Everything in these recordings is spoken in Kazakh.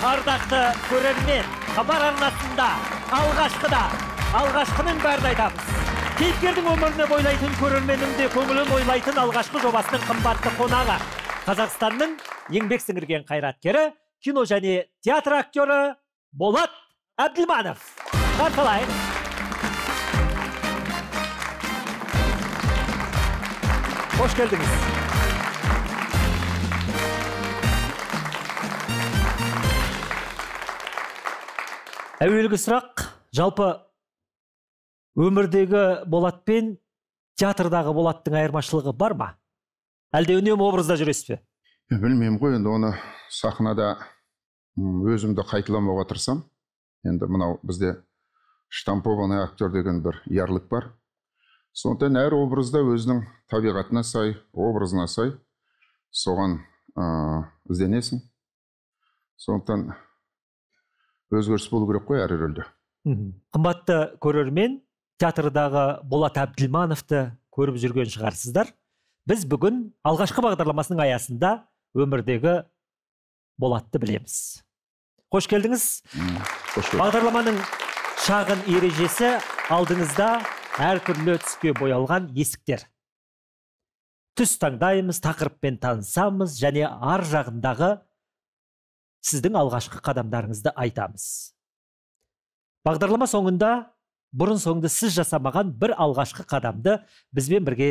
Ардақты көрермен, Хабар арнасында алғашқының бәрін айтамыз. Кейіпкердің өміріне бойлайтын, көрерменнің де көңілін ойлайтын алғашқы жобасының қымбатты қонағы. Қазақстанның еңбек сіңірген қайраткері, кино және театр актері Болат Әбділманов. Қарсы алайық. Қош келдіңіз. Әуелгі сұрақ, жалпы өмірдегі Болат пен театрдағы Болаттың айырмашылығы бар ма? Әлде үнемі образда жүресіз бе? Білмеймін ғой, енді оны сахнада өзімді қайталамауға тырысам. Енді мынау бізде штампованный актер деген бір ярлык бар. Сондықтан әр образда өзінің табиғатына сай, образына сай соған ізденесің. Сондықтан өзгеріс болу керек қой әр рөлде. Қымбатты көрермен, театрдағы Болат Әбділмановты көріп жүрген шығарсыздар. Біз бүгін алғашқы бағдарламасының аясында өмірдегі Болатты білеміз. Қош келдіңіз. Қош көрдік. Бағдарламаның шағын ережесі: алдыңызда әртүрлі түске боялған есіктер. Түс таңдаймыз, тақырыппен танысамыз және ар жағындағы сіздің алғашқы қадамдарыңызды айтамыз. Бағдарлама соңында бұрын соңды сіз жасамаған бір алғашқы қадамды бізбен бірге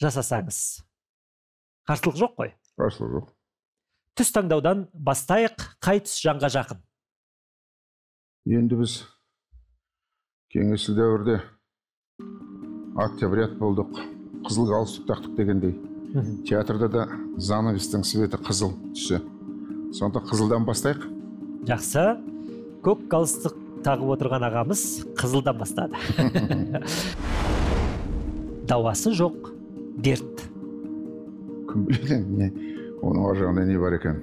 жасасаңыз. Қарсылық жоқ қой? Қарсылық жоқ. Түс таңдаудан бастайық. Қай түс жанға жақын? Енді біз кеңестік дәуірде октябрят болдық, қызыл галстук тақтық дегендей. Театрда да занавестің цветі қызыл түсі. Сонда қызылдан бастайық. Жақсы. Көк галстук тағып отырған ағамыз қызылдан бастады. Дауасы жоқ дерт. Кім біледі, не, оның ар жағында не бар екен?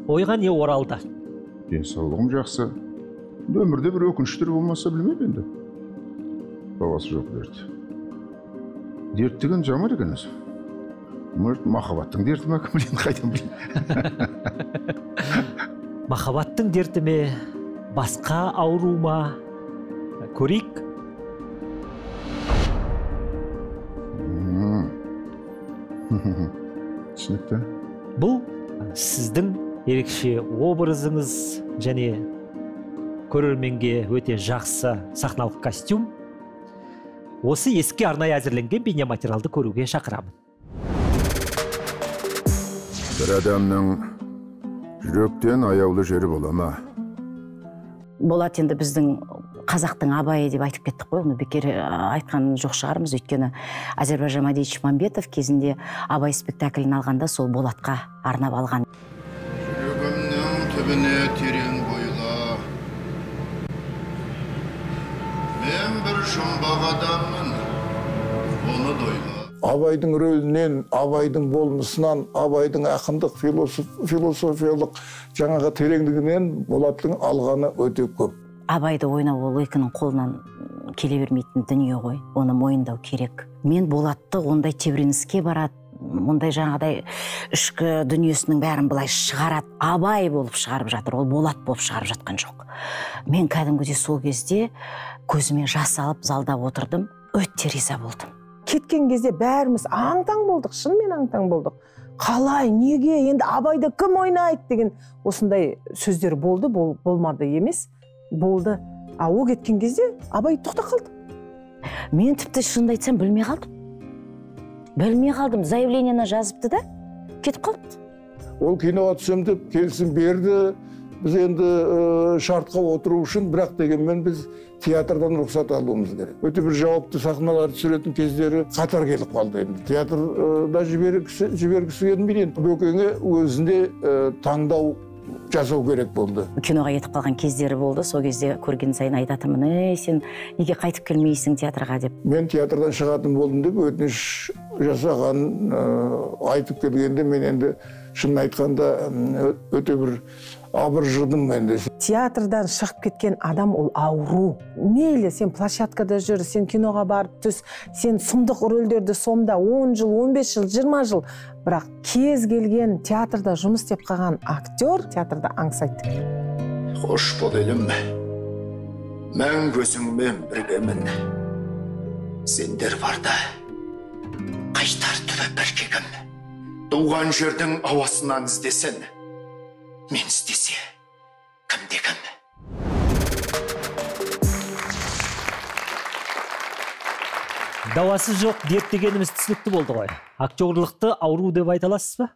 Ойға не оралды? Денсаулығым жақсы. Өмірде бір өкініштер болмаса білмеймін енді. Дауасы жоқ дерт. Дерт деген жаман екен өзі. Может, махаббаттың дерті ме, кім біледі, қайдан білейін. Махаббаттың дерті ме, басқа ауру ма? Көрейік. Түсінікті. Бұл сіздің ерекше образыңыз және көрерменге өте жақсы сахналық костюм. Осы есікке арнайы әзірленген бейнематериалды көруге шақырамын. Бір адамның жүректен аяулы жері бола ма? Болат енді біздің қазақтың Абайы деп айтып кеттік қой, оны бекер айтқан жоқ шығармыз. Өйткені Әзірбайжан Мадиевич Мамбетов кезінде Абай спектаклін алғанда сол Болатқа арнап алған. Жүрегімнің түбіне терең бойла, мен бір жұмбақ адаммын, оны дойла. Абайдың рөлінен, Абайдың болмысынан, Абайдың ақындық, философиялық жаңағы тереңдігінен Болаттың алғаны өте көп. Абайды ойнау ол екінің қолынан келе бермейтін дүние ғой, оны мойындау керек. Мен Болатты ондай тебіреніске барады, ондай жаңағыдай ішкі дүниесінің бәрін былай шығарады, Абай болып шығарып жатыр, ол Болат болып шығарып жатқан жоқ. Мен кәдімгідей сол кезде көзіме жас алып залда отырдым, өте риза болдым. Кеткен кезде бәріміз аң-таң болдық, шынымен аң-таң болдық. Қалай, неге, енді Абайды кім ойнайды деген осындай сөздер болды, болмады емес, болды. А ол кеткен кезде Абай тоқтап қалды. Мен тіпті шынымды айтсам білмей қалдым. Білмей қалдым, заявлениені жазыпты да, кетіп қалыпты. Ол киноға түсем деп келісім берді. Біз енді шартқа отыру үшін, бірақ дегенмен біз театрдан рұқсат алуымыз керек. Өте бір жауапты сахналар түсіретін кездері қатар келіп қалды енді. Театрда жібергісі келмейді. Енді Бөкеңе өзінде таңдау жасау керек болды. Киноға кетіп қалған кездері болды. Сол кезде көрген сайын айтатынмын, ей, сен неге қайтып келмейсің театрға деп. Мен театрдан шығатын болдым деп өтініш жасаған айтып келгенде мен енді шынын айтқанда өте бір абыржыдым енді. Театрдан шығып кеткен адам ол ауру. Мейлі сен площадкада жүр, сен киноға барып түс, сен сұмдық рөлдерді сомда 10 жыл, 15 жыл, 20 жыл. Бірақ кез келген театрда жұмыс істеп қалған актер театрда аңсайды. Қош бол елім, мәңгі өзіңмен біргемін. Сендер барда қайтар түбі бір кегім. Туған жердің ауасынан іздесін, мен іздесе кімде кім. Дауасы жоқ дерт дегеніміз түсінікті болды ғой. Актерлықты ауру деп айта аласыз ба?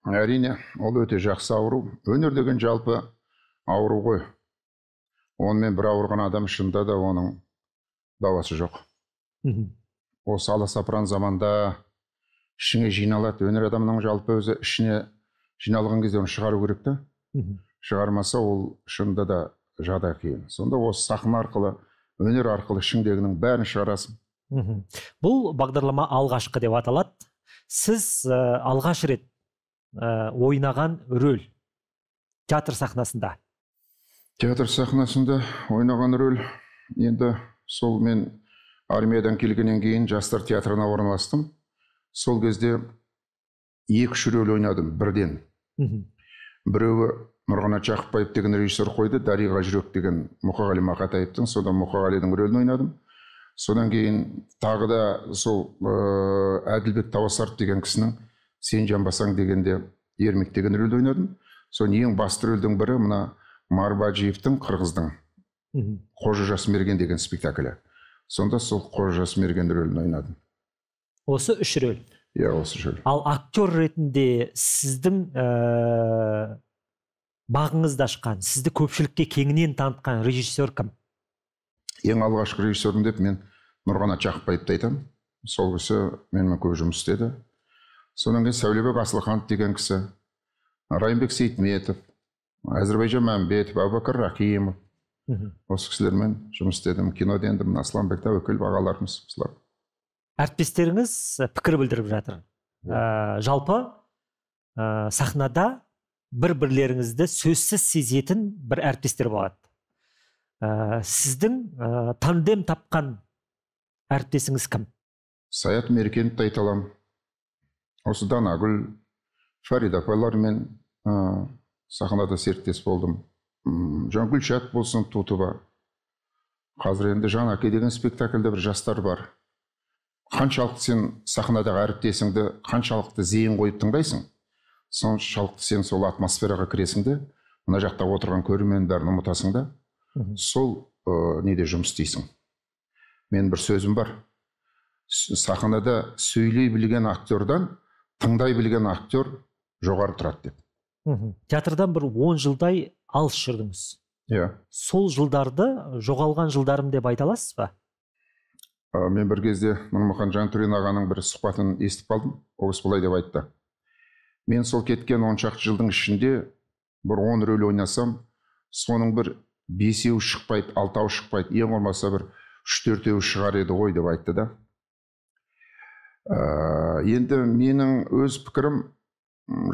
Әрине, ол өте жақсы ауру. Өнер деген жалпы ауру ғой. Онымен бір ауырған адам шынында да оның дауасы жоқ. Осы аласапыран заманда ішіңе жиналады. Өнер адамының жалпы өзі ішіне жиналған кезде оны шығару керек та. Шығармаса ол шынында да жағдай қиын. Сонда осы сахна арқылы, өнер арқылы ішіңдегінің бәрін шығарасың. Бұл бағдарлама алғашқы деп аталады. Сіз алғаш рет ойнаған рөл театр сахнасында. Театр сахнасында ойнаған рөл енді сол мен армиядан келгеннен кейін жастар театрына орналастым. Сол кезде 2-3 рөл ойнадым бірден. Біреуі Нұрғанат Жақыпбаев деген режиссер қойды, Дариға жүрек деген Мұқағали Мақатаевтың, содан Мұқағалидың рөлін ойнадым. Содан кейін тағы да сол Әділбек Тауасаров деген кісінің Сен жанбасаң дегенде Ермек деген рөлді ойнадым. Соның ең басты рөлдің бірі мына Марбаджиевтің Қырғыздың Қожа Жасмерген деген спектаклі. Сонда сол Қожа Жасмерген рөлін ойнадым. Осы үш рөл? Иә, осы үш рөл. Ал актер ретінде сіздің бағыңызды ашқан, сізді көпшілікке кеңінен танытқан режиссер кім? Ең алғашқы режиссерім деп мен Нұрғанат Жақыпбаевты айтамын. Сол кісі менімен көп жұмыс істеді. Содан кейін Сәулебек Асылханов деген кісі, Райымбек Сейтметов, Әзірбайжан Мәмбетов, Әбубәкір Рахимов. Осы кісілермен жұмыс істедім. Кинода енді мына Асланбек Тәуекел ағаларымыз осылар. Әріптестеріңіз пікір білдіріп жатыр. Жалпы сахнада бір-бірлеріңізді сөзсіз сезетін бір әріптестер болады. Сіздің тандем тапқан әріптесіңіз кім? Саят Меркеновті айта аламын. Осы Данагүл, Фарида апайлармен сахнада серіктес болдым. Гүлшат болсын, Тутова. Қазір енді Жан әке деген спектакльде бір жастар бар. Қаншалықты сен сахнадағы әріптесіңді қаншалықты зейін қойып тыңдайсың, соншалықты сен сол атмосфераға кіресің де, мына жақта отырған көрерменнің бәрін ұмытасың да, сол неде жұмыс істейсің. Мен бір сөзім бар. Сахнада сөйлей білген актердан тыңдай білген актер жоғары тұрады деп. Театрдан бір 10 жылдай алыс жүрдіңіз. Иә. Сол жылдарды жоғалған жылдарым деп айта аласыз ба? Мен бір кезде Нұрмұхан Жантөрин ағаның бір сұхбатын естіп қалдым. Ол кісі былай деп айтты. Мен сол кеткен 10 шақты жылдың ішінде бір 10 рөл ойнасам, соның бір 5-еуі шықпайды, 6-ауы шықпайды, ең болмаса бір 3-4-еуі шығар еді ғой деп айтты да. Енді менің өз пікірім,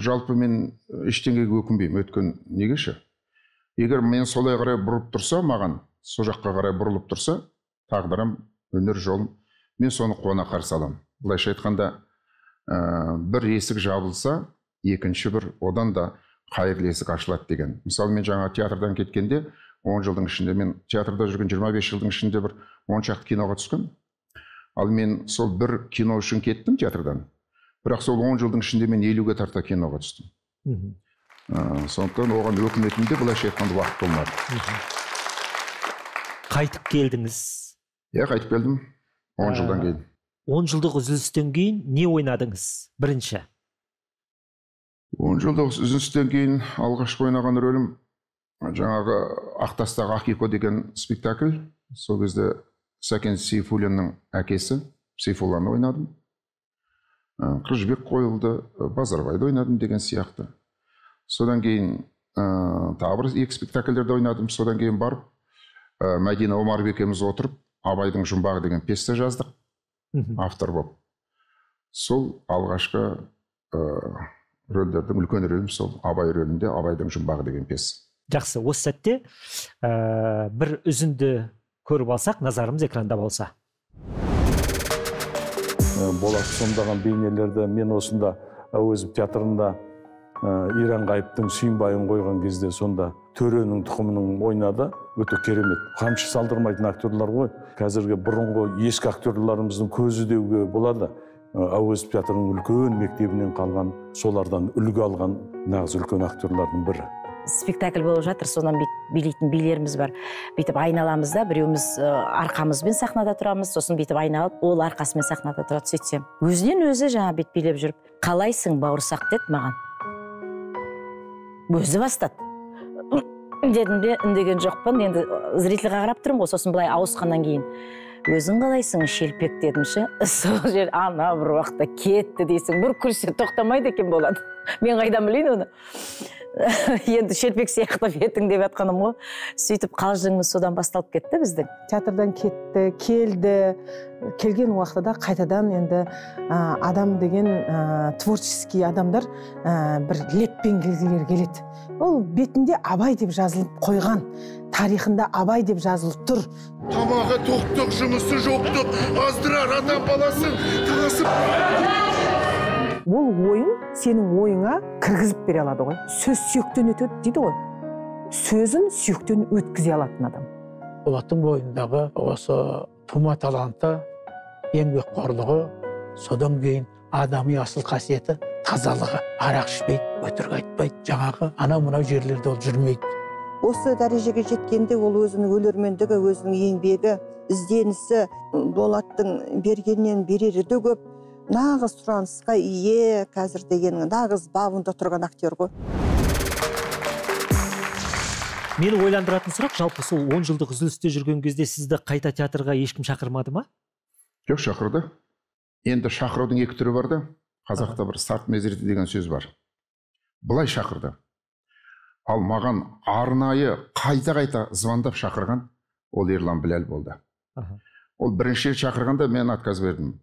жалпы мен ештеңеге өкінбеймін, өткен негеше. Егер мен солай қарай бұрылып тұрса, маған сол жаққа қарай бұрылып тұрса, тағдырым, өнер жолым, мен соны қуана қарсы аламын. Былайша айтқанда, бір есік жабылса, екінші бір одан да қайырлы есік ашылады деген. Мысалы, мен жаңа театрдан кеткенде, 10 жылдың ішінде, мен театрда жүрген 25 жылдың ішінде бір 10 шақты киноға түскем. Ал мен сол бір кино үшін кеттім театрдан. Бірақ сол 10 жылдың ішінде мен 50-ге тарта киноға түстім. Сондықтан оған өкінетінде былайша айтқанда уақыт болмады. Қайтып келдіңіз? Иә, қайтып келдім 10 жылдан кейін. 10 жылдық үзілістен кейін не ойнадыңыз бірінші? 10 жылдық үзілістен кейін алғашқы ойнаған рөлім жаңағы Ақтастағы Ақико деген спектакль. Сол кезде Сәкен Сейфуллиннің әкесі Сейфулланы ойнадым. Қыз Жібек қойылды, Базарбайды ойнадым деген сияқты. Содан кейін тағы бір екі спектакльдерді ойнадым. Содан кейін барып Мәдина Омарбек екеуміз отырып Абайдың жұмбағы деген пьеса жаздық, автор болып. Сол алғашқы рөлдердің үлкен рөлім сол Абай рөлінде, Абайдың жұмбағы деген пьеса. Жақсы, осы сәтте бір үзінді көріп алсақ, назарымыз экранда болса. Болат сомдаған бейнелерді мен осында Әуезов театрында Иранғайыптың Сүйінбайын қойған кезде сонда Төренің тұқымының ойнады. Өте керемет. Қамшы салдырмайтын актерлар ғой. Қазіргі бұрынғы ескі актерларымыздың көзі деуге болады. Әуезов театрының үлкен мектебінен қалған, солардан үлгі алған нағыз үлкен актерлардың бірі. Спектакль болып жатыр, содан билейтін билеріміз бар. Бүйтіп айналамыз да, біреуміз арқамызбен сахнада тұрамыз, сосын бүйтіп айналып, ол арқасымен сахнада тұрады. Сөйтсем, өзінен өзі жаңа бүйтіп билеп жүріп, қалайсың бауырсақ деді маған. Өзі бастады. Дедім де, үндеген жоқпын, енді зрительға қарап тұрмын ғой, сосын былай ауысқаннан кейін. Өзің қалайсың шелпек дедімші, сол жер ана бір уақытта кетті дейсің, бір күлсе тоқтамайды екен болады. Мен қайдан білейін оны? Енді шелпек сияқты бетің деп жатқаным ғой. Сөйтіп қалжыңымыз содан басталып кетті біздің. Театрдан кетті, келді. Келген уақытта қайтадан енді адам деген творческий адамдар бір леппен келгілері келеді. Ол бетінде Абай деп жазылып қойған, тарихында Абай деп жазылып тұр. Тамағы тоқтық, жұмысы жоқтық, аздырар адам баласын таласып. Ол ойын сенің ойыңа кіргізіп бере алады ғой. Сөз сүйектен өтеді дейді ғой. Сөзін сүйектен өткізе алатын адам. Болаттың бойындағы осы тума таланты, еңбекқорлығы, содан кейін адами асыл қасиеті тазалығы. Арақ ішпейді, өтірік айтпайды, жаңағы анау-мынау жерлерде ол жүрмейді. Осы дәрежеге жеткенде ол өзінің өлермендігі, өзінің еңбегі, ізденісі, Болаттың бергеннен берері де көп. Нағыз сұранысқа ие, қазір деген нағыз бабында тұрған актер ғой. Мені ойландыратын сұрақ, жалпы сол 10 жылдық үзілісте жүрген кезде сізді қайта театрға ешкім шақырмады ма? Жоқ, шақырды. Енді шақырудың екі түрі бар да. Қазақта бір старт мезреті деген сөз бар. Былай шақырды. Ал маған арнайы қайта-қайта звондап шақырған ол Ерлан Біләл болды. Ол бірінші рет шақырғанда мен отказ бердім.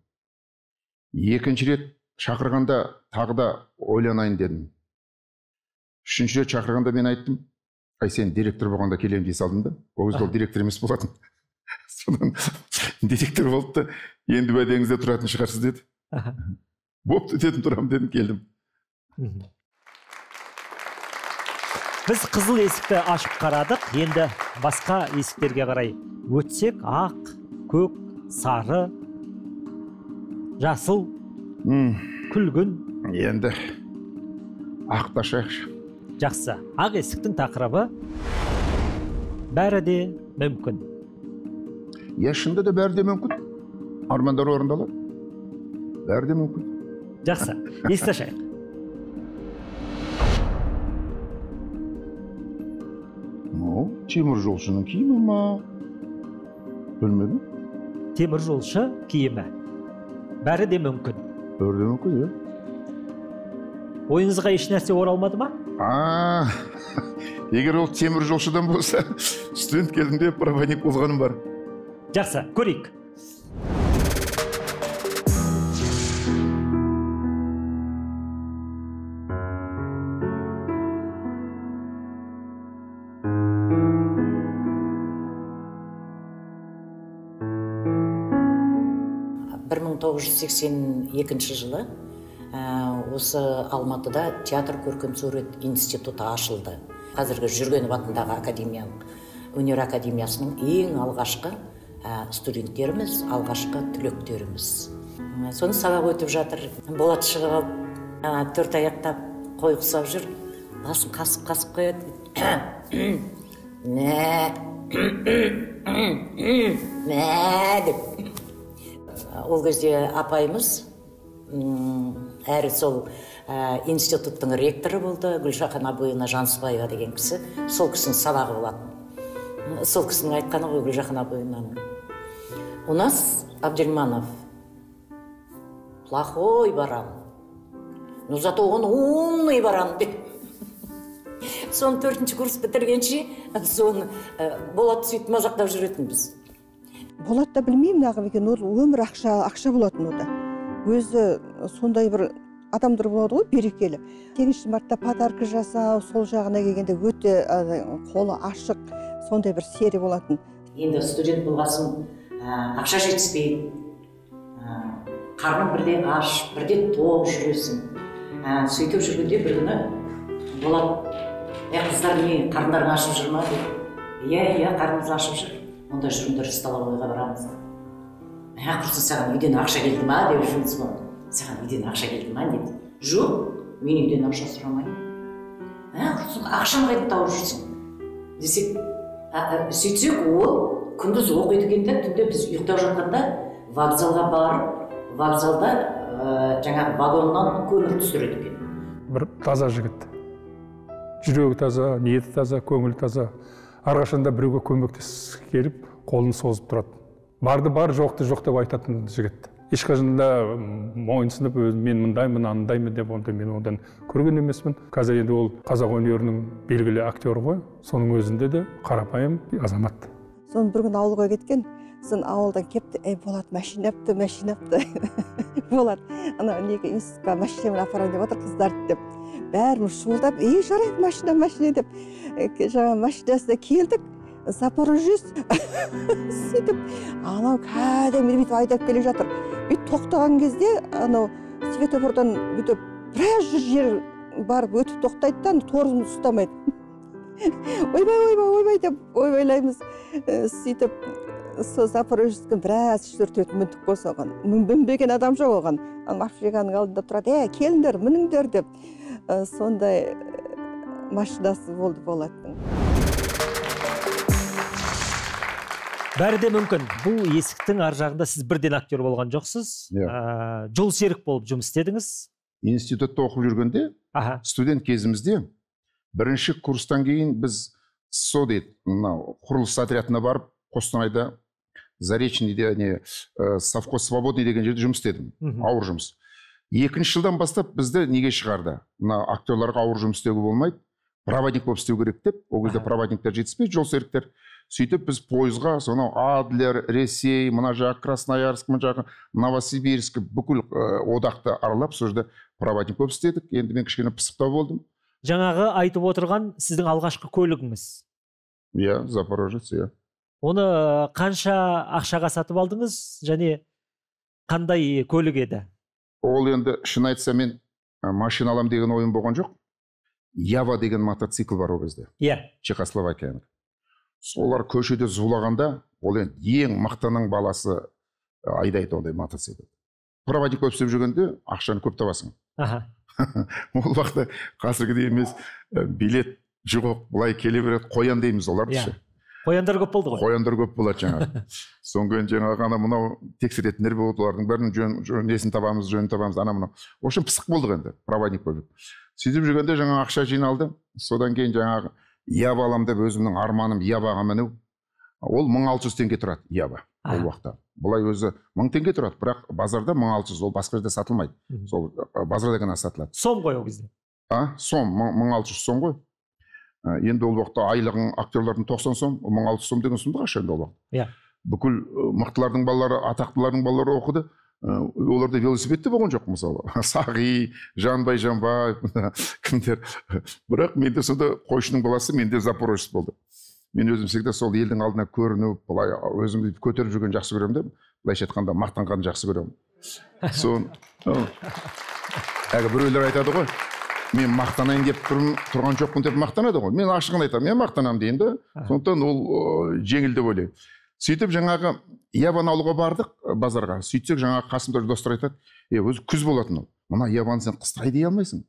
Екінші рет шақырғанда тағы да ойланайын дедім. Үшінші рет шақырғанда мен айттым, ай сен директор болғанда келемін дей салдым да. Ол кезде ол директор емес болатын. Содан директор болды да, енді уәдеңізде тұратын шығарсыз деді. Бопты дедім, тұрамын дедім, келдім. Біз қызыл есікті ашып қарадық, енді басқа есіктерге қарай өтсек, ақ, көк, сары, жасыл, күлгін. Енді ақты ашайықшы. Жақсы. Ақ есіктің тақырыбы бәрі де мүмкін. Иә, шынында да бәрі де мүмкін. Армандар орындалады. Бәрі де мүмкін. Жақсы. Есікті ашайық. Ну, темір жолшының киімі ма? Білмедім. Темір жолшы киімі. Бәрі де мүмкін. Бәрі де мүмкін, иә. Ойыңызға еш нәрсе оралмады ма? Егер ол темір жолшыдан болса, студент кезімде проводник болғаным бар. Жақсы, көрейік. Бір 1982 жылы осы Алматыда театр көркемсурет институты ашылды. Қазіргі Жүргенов атындағы академиялық өнер академиясының ең алғашқы студенттеріміз, алғашқы түлектеріміз. Соны сабақ өтіп жатыр. Болат шығып алып, төрт аяқтап қой құсап жүр. Басын қасып-қасып қояды. Мә, мә деп. Ол кезде апайымыз әрі сол институттың ректоры болды, Гүлжахан Абуевна Жансыбаева деген кісі, сол кісінің сабағы болатын. Сол кісінің айтқаны ғой Гүлжахан Абуевнаның. У нас Абдельманов плохой баран, но зато он умный баран деп. Соны 4-ші курс бітіргенше, соны Болат сөйтіп мазақтап жүретінбіз. Болат та білмеймін нағып екен, ол өмір ақша болатын ода. Өзі сондай бір адамдар болады ғой, берекелі. 8 мартта подарка жасау, сол жағына келгенде өте қолы ашық, сондай бір сері болатын. Енді студент болғасын ақша жетіспейді, қарның бірде аш, бірде тоқ жүресің. Сөйтіп жүргенде бір күні Болат, қыздар не, қарындарың ашып жүр ма деп. Иә, иә, қарнымыз ашып жүр. Онда жүріңдер, столовойға барамыз. Құрсын, саған үйден ақша келді ма деп жүрміз ғой. Саған үйден ақша келді ма деді. Жоқ, мен үйден ақша сұрамаймын. Құрсын, ақшаны қайдан тауып жүрсің десек, сөйтсек ол күндіз оқиды екен де, түнде біз ұйықтап жатқанда вокзалға барып, вокзалда жаңағы вагоннан көмір түсіреді екен. Бір таза жігіт. Жүрегі таза, ниеті таза, көңілі таза. Әрқашанда біреуге көмектескісі келіп, қолын созып тұрады. Барды бар, жоқты жоқ деп айтатын жігіт. Ешқашанда мойынсынып, мен мындаймын, анындаймын деп ондай мен одан көрген емеспін. Қазір енді ол қазақ өнерінің белгілі актері ғой. Соның өзінде де қарапайым азамат. Соны бір күні ауылға кеткен, соны ауылдан кепті, әй Болат машина апты, машина апты. Болат, ана неге институтқа машинамен апарам деп отыр қыздарды деп. Бәріміз шуылдап, ей жарайды, машина, машина деп. Жаңа машинасына келдік, Запорожец. Сөйтіп, анау кәдімгі бүйтіп айдап келе жатыр. Бүйтіп тоқтаған кезде, анау светофордан бүйтіп біраз жер барып өтіп тоқтайды да, торымыз ұстамайды. Ойбай, ойбай, ойбай деп ойбайлаймыз. Сөйтіп, сол Запорожецке біраз 3-4 рет міндік қой соған. Мінбеген адам жоқ оған. Машинаның алдында тұрады, келіңдер, мініңдер деп. Сондай машинасы болды Болаттың. Бәрі де мүмкін. Бұл есіктің ар жағында сіз бірден актер болған жоқсыз. Жол серік болып жұмыс істедіңіз. Институтта оқып жүргенде, студент кезімізде бірінші курстан кейін біз СО дейді, мынау құрылыс отрядына барып, Қостанайда Заречныйде, не, совхоз Свободный деген жерде жұмыс істедім. Ауыр жұмыс. Екінші жылдан бастап бізді неге шығарды? Мына актерларға ауыр жұмыс істеуге болмайды, проводник болып істеу керек деп. Ол кезде проводниктер жетіспейді, жол серіктер. Сөйтіп біз пойызға сонау Адлер, Ресей, мына жақ Красноярск, мына жағы Новосибирск, бүкіл одақты аралап сол жерде проводник болып істедік. Енді мен кішкене пысықтау болдым. Жаңағы айтып отырған сіздің алғашқы көлігіңіз. Иә, Запорожец, иә. Оны қанша ақшаға сатып алдыңыз және қандай көлік еді? Ол енді шын айтсам, мен машина алам деген ойым болған жоқ. Ява деген мотоцикл бар ол кезде. Иә. Чехословакияның. Солар көшеде зулағанда, ол енді ең мықтының баласы айдайды ондай мотоцикл. Проводник болып істеп жүргенде ақшаны көп табасың. Ол уақытта қазіргідей емес, билет жоқ, былай келе береді, қоян дейміз оларды ше. Қояндар көп болды ғой. Қояндар көп болады жаңағы. Содан кейін жаңағы ана мынау тексеретіндер болды, олардың бәрінің жөн несін табамыз, жөнін табамыз, ана мынау. В общем, пысық болдық енді, проводник болып. Сөйтіп жүргенде жаңа ақша жиналды. Содан кейін жаңағы Ява алам деп өзімнің арманым Яваға міну. Ол 1600 теңге тұрады Ява ол уақытта. Бұлай өзі 1000 теңге тұрады, бірақ базарда 1600, ол басқа жерде сатылмайды. Сол базарда ғана сатылады. Сом ғой ол кезде. А, сом, 1600 сом ғой. Енді ол уақытта айлығың актерлардың 90 сом, 1600 сом деген сұмдық ақша енді ол уақытта. Иә. Бүкіл мықтылардың балалары, атақтылардың балалары оқыды. Оларда велосипед те болған жоқ мысалы. Сағи, Жанбай, Жанбаев, кімдер. Бірақ менде сонда қойшының баласы, менде Запорожец болды. Мен өзім всегда сол елдің алдына көрініп, былай өзімді көтеріп жүрген жақсы көремін де, былайша айтқанда мақтанғанды жақсы көремін. Сон, әлгі біреулер айтады ғой, мен мақтанайын деп тұрған жоқпын деп мақтанады ғой. Мен ашығын айтамын, мен мақтанамын деймін де. Сондықтан ол жеңіл деп ойлаймын. Сөйтіп жаңағы Яваны алуға бардық базарға. Сөйтсек жаңағы қасымда достар айтады, өзі күз болатын ол. Мына Яваны сен қыста айдай алмайсың.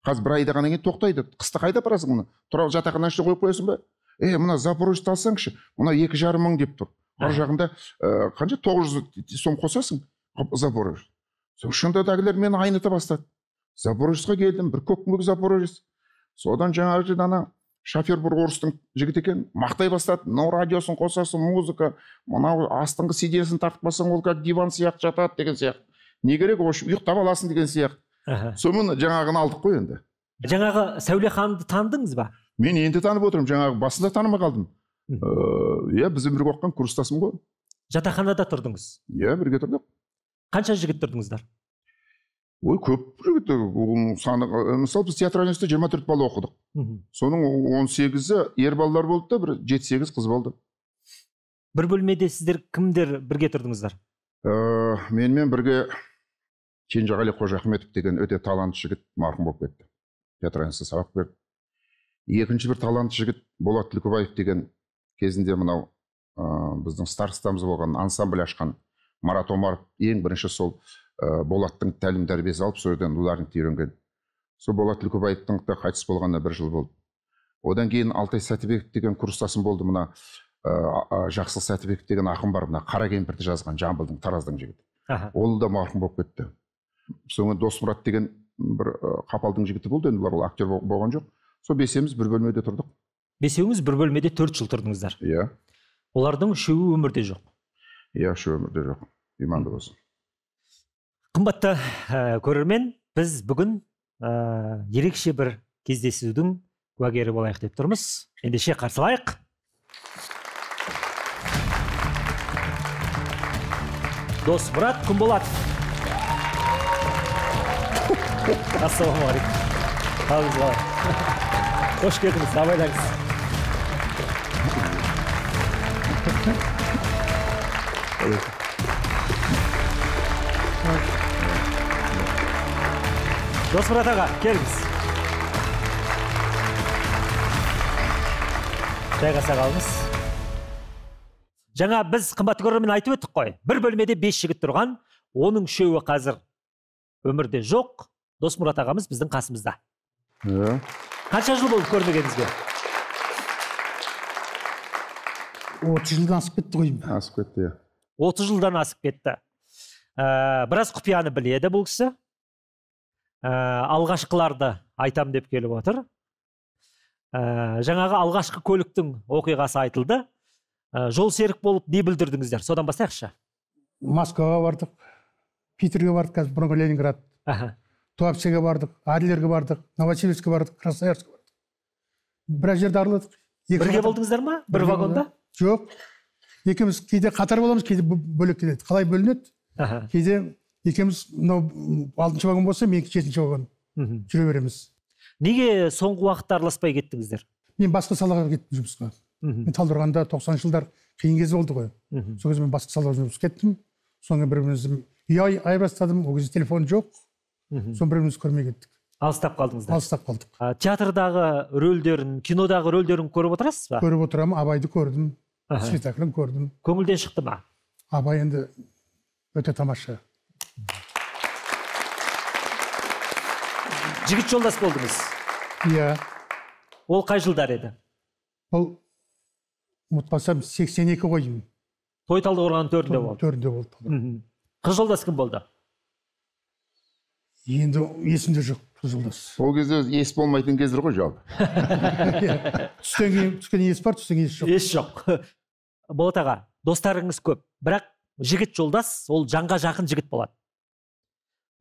Қазір бір айдағаннан кейін тоқтайды. Қыста қайда апарасың мұны? Тұра жатақхананың ішіне қойып қоясың ба? Мына Запорожецті алсаңшы, мына 2,5 мың деп тұр. Ар жағында қанша 900 сом қосасың Запорожец. Шынында да әлгілер мені айныта бастады. Запорожецқа келдім, бір көкмөк Запорожец. Содан жаңағы жерде ана шофер бір орыстың жігіті екен, мақтай бастады. Мынау радиосын қосасың, музыка, мынау астыңғы сиденьесін тартып қалсаң, ол как диван сияқты жатады деген сияқты. Не керек, в общем, ұйықтап аласың деген сияқты. Сонымен жаңағыны алдық қой енді. Жаңағы Сәуле ханымды таныдыңыз ба? Мен енді танып отырмын, жаңағы басында танымай қалдым. Иә, бізбен бірге оқыған курстасым ғой. Жатақханада тұрдыңыз? Иә, бірге тұрдық. Қанша жігіт тұрдыңыздар? Ой, көп жігіт, оның саны, мысалы, біз театральный институтта 24 бала оқыдық. Соның 18-і ер балалар болды да, бір 7-8 қыз болды. Бір бөлмеде сіздер кімдер бірге тұрдыңыздар? Менімен бірге Кенжеғали Қожахметов деген өте талантты жігіт марқұм болып кетті. Театральный институтта сабақ берді. Екінші бір талантты жігіт Болат Түлкібаев деген, кезінде мынау біздің старостамыз болған, ансамбль ашқан Марат Омаров ең бірінші сол Болаттың тәлім тәрбиесі алып, сол жерден ударникті үйренген. Сол Болат Түлкібаевтың да қайтыс болғанына бір жыл болды. Одан кейін Алтай Сәтібеков деген курстасым болды. Мына Жақсылық Сәтібеков деген ақын бар, мына Қара кемпірді жазған, Жамбылдың, Тараздың жігіті. Ол да марқұм болып кетті. Соңы Досмұрат деген бір Қапалдың жігіті болды, енді бұлар ол актер болған жоқ. Сол бесеуміз бір бөлмеде тұрдық. Бесеуіңіз бір бөлмеде 4 жыл тұрдыңыздар. Иә. Олардың үшеуі өмірде жоқ. Иә, үшеуі өмірде жоқ. Иманды болсын. Қымбатты көрермен, біз бүгін ерекше бір кездесудің куәгері болайық деп тұрмыз. Ендеше қарсылайық. Досмұрат Құмболатов. Ассалаумағалейкум. Қалыңыз қалай? Қош келдіңіз, абайлаңыз. Досмұрат аға, келіңіз. Жайғаса қалыңыз. Жаңа біз қымбатты көрермен айтып өттік қой. Бір бөлмеде 5 жігіт тұрған, оның үшеуі қазір өмірде жоқ. Досмұрат ағамыз біздің қасымызда. Қанша жыл болды көрмегеніңізге? 30 жылдан асып кетті ғой. Асып кетті, иә. 30 жылдан асып кетті. Біраз құпияны біледі бұл кісі. Алғашқыларды айтам деп келіп отыр. Жаңағы алғашқы көліктің оқиғасы айтылды. Жол серік болып не білдірдіңіздер? Содан бастайықшы. Москваға бардық, Питерге бардық, қазір бұрынғы Ленинград. Туапсеге бардық, Адлерге бардық, Новосибирскке бардық, Красноярскке бардық. Біраз жерді араладық. Бірге болдыңыздар ма? Бір вагонда? Жоқ. Екеуміз кейде қатар боламыз, кейде бөлек келеді. Қалай бөлінеді? Кейде екеуміз мынау 6-шы вагон болса, мен 7-ші вагон жүре береміз. Неге соңғы уақытта араласпай кеттіңіздер? Мен басқа салаға кеттім жұмысқа. Мен Талдықорғанда 90-шы жылдар қиын кез болды ғой. Сол кезде мен басқа салаға жұмысқа кеттім. Соңғы бір-бірімізді үй айырбастадым. Ол кезде телефон жоқ. Соны бір-бірімізді көрмей кеттік. Алыстап қалдыңыздар? Алыстап қалдық. Театрдағы рөлдерін, кинодағы рөлдерін көріп отырасыз ба? Көріп отырамын. Абайды көрдім, спектаклін көрдім. Көңілден шықты ма? Абай енді өте тамаша. Жігіт жолдас болдыңыз? Иә. Ол қай жылдар еді? Ол ұмытпасам 82 ғой деймін. Той Талдықорғанның төрінде болды. Төрінде болды. Қыз жолдас кім болды? Енді есімде жоқ қыз жолдас. Ол кезде ес болмайтын кездер ғой жалпы. Түстен кейін түскен ес бар, түстен кейін ес жоқ. Ес жоқ. Болат аға, достарыңыз көп, бірақ жігіт жолдас ол жанға жақын жігіт болады.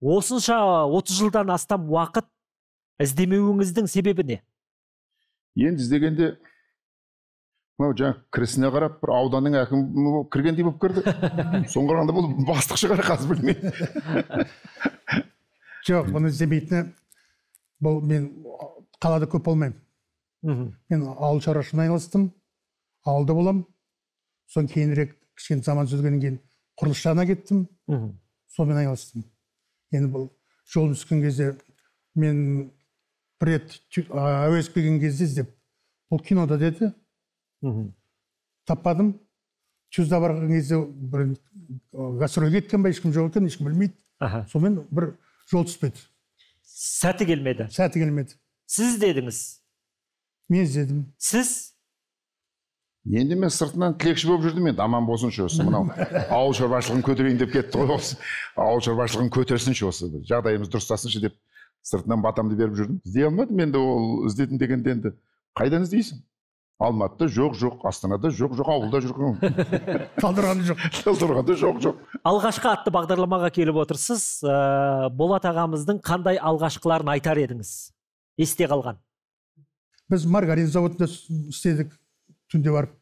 Осынша 30 жылдан астам уақыт іздемеуіңіздің себебі не? Енді іздегенде мынау жаңа кірісіне қарап бір ауданның әкімі болып кіргендей болып кірді. Соны қарағанда бұл бастық шығар, қазір білмеймін. Жоқ, бұны іздемейтіні, бұл мен қалада көп болмаймын. Мен ауыл шаруашылығымен айналыстым, ауылда боламын. Содан кейінірек кішкене заман түзелгеннен кейін құрылыс жағына кеттім, сонымен айналыстым. Енді бұл жолым түскен кезде мен бір рет Әуезов келген кезде іздеп, бұл кинода деді, таппадым. Чузда барған кезде бір гастрольге кеткен ба, ешкім жоқ екен, ешкім білмейді. Сонымен бір жол түспеді. Сәті келмеді. Сәті келмеді. Сіз іздедіңіз? Мен іздедім. Сіз? Енді мен сыртынан тілекші болып жүрдім, енді аман болсыншы осы мынау ауыл шаруашылығын көтерейін деп кетті ғой осы. Ауыл шаруашылығын көтерсінші осы, жағдайымыз дұрыстасыншы деп сыртынан батамды беріп жүрдім. Іздей алмадым енді, ол іздедім дегенде енді қайдан іздейсің? Алматыда жоқ, жоқ, Астанада жоқ, жоқ, ауылда жоқ. Талдықорғанда жоқ. Талдықорғанда жоқ, жоқ. Алғашқы атты бағдарламаға келіп отырсыз. Болат ағамыздың қандай алғашқыларын айтар едіңіз? Есте қалған. Біз маргарин заводында істедік, түнде барып.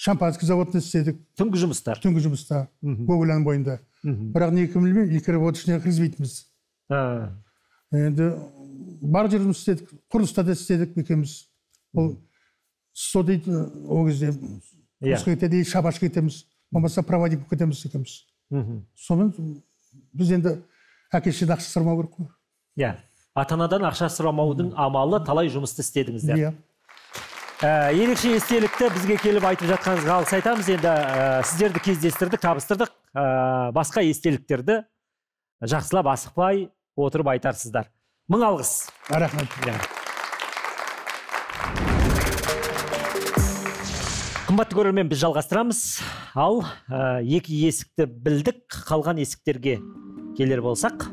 Шампанский заводында істедік. Түнгі жұмыстар. Түнгі жұмыста, Гоголяның бойында. Бірақ не екенін білмеймін, ілгері водочныйға кіргізбейтінбіз. Енді бар жерде жұмыс істедік, құрылыста да істедік екеуміз. Ол со дейді ол кезде. Құрылысқа кетеді, шабашқа кетеміз, болмаса проводник болып кетеміз екеуміз. Сонымен біз енді әке шешеден ақша сұрамау керек қой. Иә, ата-анадан ақша сұрамаудың амалы талай жұмысты істедіңіздер. Иә. Ерекше естелікті бізге келіп айтып жатқаныңызға алғыс айтамыз. Енді сіздерді кездестірдік, табыстырдық. Басқа естеліктерді жақсылап асықпай отырып айтарсыздар. Мың алғыс. Рахмет. Қымбатты көрермен, біз жалғастырамыз. Ал екі есікті білдік, қалған есіктерге келер болсақ.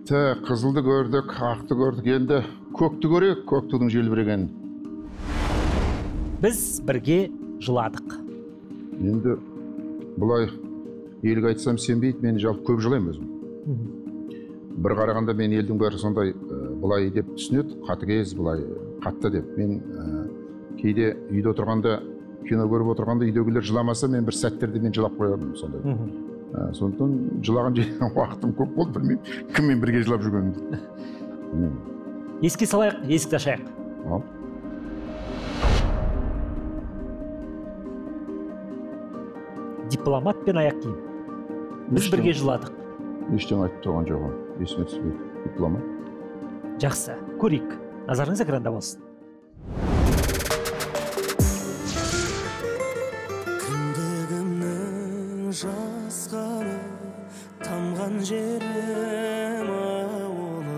Қызылды көрдік, ақты көрдік, енді көкті көрейік, көк тудың желбірегенін. Біз бірге жыладық. Енді бұлай елге айтсам сенбейді, мен жалпы көп жылаймын өзім. Бір қарағанда мен елдің бәрі сондай бұлай деп түсінеді, қатыгез, бұлай қатты деп. Мен кейде үйде отырғанда, кино көріп отырғанда үйдегілер жыламаса, мен бір сәттерде мен жылап қоямын сондай. Сондықтан жылаған уақытым көп болды, білмеймін кіммен бірге жылап жүргенімді. Еске салайық, есікті ашайық. Ал. Дипломат пен аяқ киім. Біз бірге жыладық. Ештеңе айтып тұрған жоқпын, есіме түспейді. Дипломат. Жақсы, көрейік. Назарыңыз экранда болсын. Кіндігімнің жасқаны тамған жерім ауылым.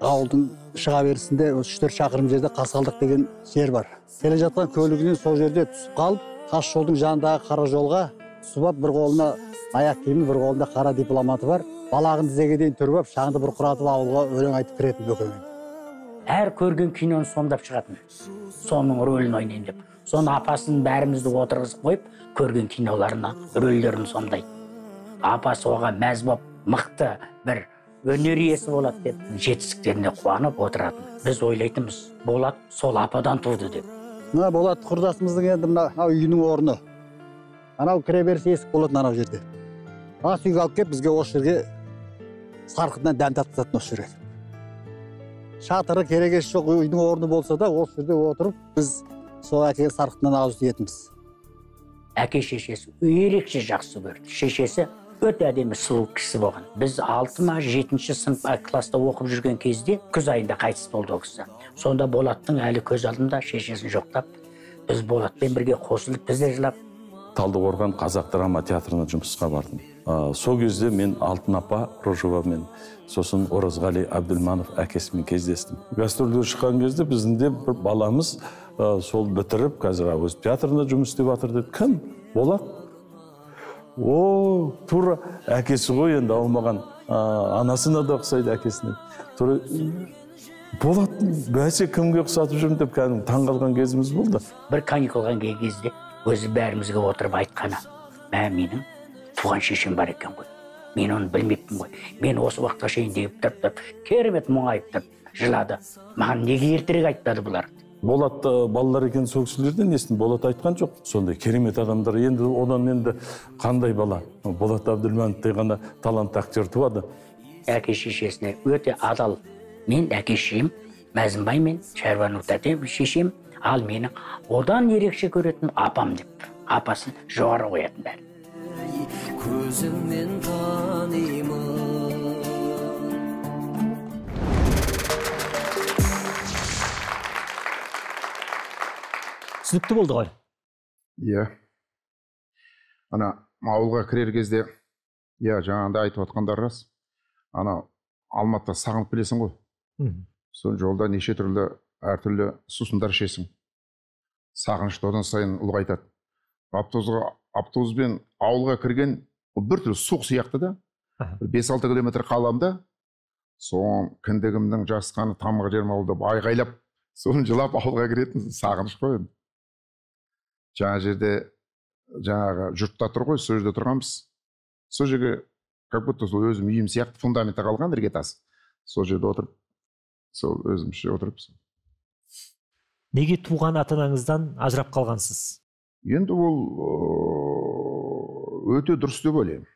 Ауылдың шыға берісінде 3-4 шақырым жерде Қасқалдақ деген жер бар. Келе жатқан көлігінен сол жерде түсіп қалып, тас жолдың жанындағы қара жолға түсіп алып, бір қолына аяқ киімі, бір қолында қара дипломаты бар. Балағын тізеге дейін түріп алып, шаңды бұрқыратып ауылға өлең айтып кіретін Бөкең. Әр көрген киноны сомдап шығатын. Соның рөлін ойнайын деп. Соны апасын бәрімізді отырғызып қойып, көрген киноларына рөлдерін сомдайды. Апасы оған мәз боп, мықты бір өнер иесі болады деп жетістіктеріне қуанып отыратын. Біз ойлайтынбыз, Болат сол ападан туды деп. Мына Болат құрдасымыздың енді мына үйінің орны. Анау кіре берсе есік болатын анау жерде. Ас үйге алып келіп, бізге осы жерге сарқытынан дәм татқызатын осы жерге. Шатыры керегесі жоқ үйдің орны болса да, осы жерде отырып, біз сол әкелген сарқытынан ауыз тиетінбіз. Әке шешесі ерекше жақсы көрді. Шешесі өте әдемі сұлу кісі болған. Біз 6 ма 7-ші сынып класста оқып жүрген кезде күз айында қайтыс болды ол кісі. Сонда Болаттың әлі көз алдында шешесін жоқтап, біз Болатпен бірге қосылып, біз де жылап. Талдықорған қазақ драма театрына жұмысқа бардым. Сол кезде мен Алтын апа Рожевамен, сосын Оразғали Әбділманов әкесімен кездестім. Гастрольге шыққан кезде біздің де бір баламыз сол бітіріп, қазір Әуезов театрында жұмыс істеп жатыр деді. Кім? Болат. О, тура әкесі ғой енді, аумаған анасына да ұқсайды әкесіне. Тура Болат бәсе кімге ұқсатып жүрмін деп кәдімгі таңғалған кезіміз болды. Бір каникулға келген кезде өзі бәрімізге отырып айтқаны, мә, менің туған шешем бар екен ғой, мен оны білмеппін ғой, мен осы уақытқа шейін деп тұрып, керемет мұңайып тұрып жылады. Маған неге ертерек айтпады бұлар? Болат балалар екен сол кісілерден естідім, Болат айтқан жоқ. Сондай керемет адамдар, енді одан енді қандай бала? Болат Әбділмановтай ғана талантты актер туады. Әке шешесіне өте адал. Мен әке шешем Мәзімбай мен Шәрбану тәтем шешем, ал менің одан ерекше көретін апам деп, апасын жоғары қоятын бәрі. Көзімнен танимын. Түсінікті болды ғой? Иә. Ана ауылға кірер кезде, иә, жаңағыдай айтып отқандар рас. Ана Алматыда сағынып білесің ғой. Сол жолда неше түрлі әртүрлі сусындар ішесің. Сағынышты одан сайын ұлғайтады. Автобуспен ауылға кірген ол бір түрлі суық сияқты да. 5-6 километр қалам да, соң кіндігімнің жасқаны тамғы жерім ауыл деп айғайлап, соны жылап ауылға кіретін сағыныш қой енді. Жаңа жерде жаңағы жұртта тұр ғой, сол жерде тұрғанбыз. Сол жерге как будто сол өзім үйім сияқты фундаментте қалған іргетас. Сол жерде отырып, сол өзімше отырып. Неге туған ата-анаңыздан ажырап қалғансыз? Енді ол өте дұрыс деп ойлаймын.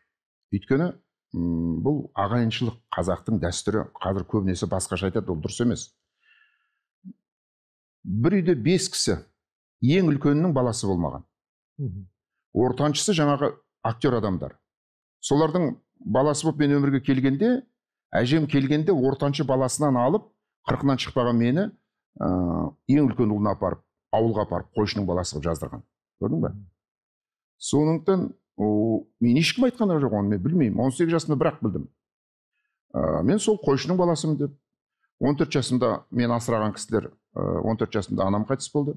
Өйткені Бұл ағайыншылық, қазақтың дәстүрі. Қазір көбінесе басқаша айтады, ол дұрыс емес. Бір үйде 5 кісі, ең үлкенінің баласы болмаған. Ортаншысы жаңағы актер адамдар. Солардың баласы болып мен өмірге келгенде, әжем келгенде ортаншы баласынан алып, 40-нан шықпаған мені ең үлкен ұлына апарып, ауылға апарып, қойшының баласы қылып жаздырған. Көрдің бе? Сондықтан мен ешкім айтқан жоқ, оны мен білмеймін. 18 жасымда бірақ білдім. Мен сол қойшының баласымын деп. 14 жасымда мен асыраған кісілер, 14 жасымда анам қайтыс болды.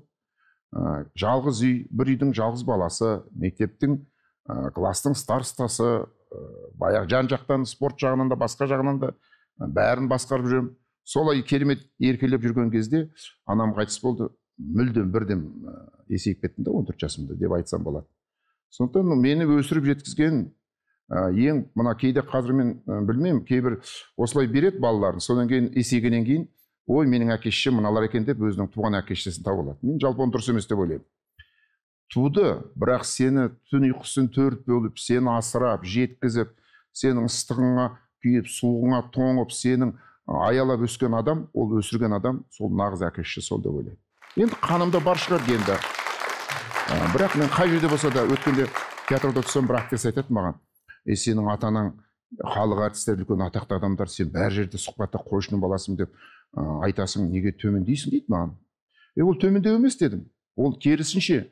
Жалғыз үй, бір үйдің жалғыз баласы, мектептің, класстың старостасы, баяғы жан-жақтан, спорт жағынан да, басқа жағынан да бәрін басқарып жүремін. Солай керемет еркелеп жүрген кезде анам қайтыс болды. Мүлдем бірден есейіп кеттім да 14 жасымда деп айтсам болады. Сондықтан мені өсіріп жеткізген ең мына кейде қазір мен білмеймін, кейбір осылай береді балаларын, содан кейін есейгеннен кейін ой менің әке шешем мыналар екен деп өзінің туған әке шешесін тауып алады. Мен жалпы оны дұрыс емес деп ойлаймын. Туды, бірақ сені түн ұйқысын төрт бөліп, сені асырап, жеткізіп, сенің ыстығыңа күйіп, суығыңа тоңып, сенің аялап өскен адам, ол өсірген адам, сол нағыз әке шеше сол деп ойлаймын. Енді қанымда бар шығар енді. Бірақ мен қай жерде болса да, өткенде театрда түссем, бір актриса айтады маған: "Е, сенің ата-анаң халық әртістері, үлкен атақты адамдар, сен бәр жерде сұхбатта қойшының баласымын деп айтасың, неге төмендейсің?" дейді маған. Е, ол төмендеу емес дедім. Ол керісінше,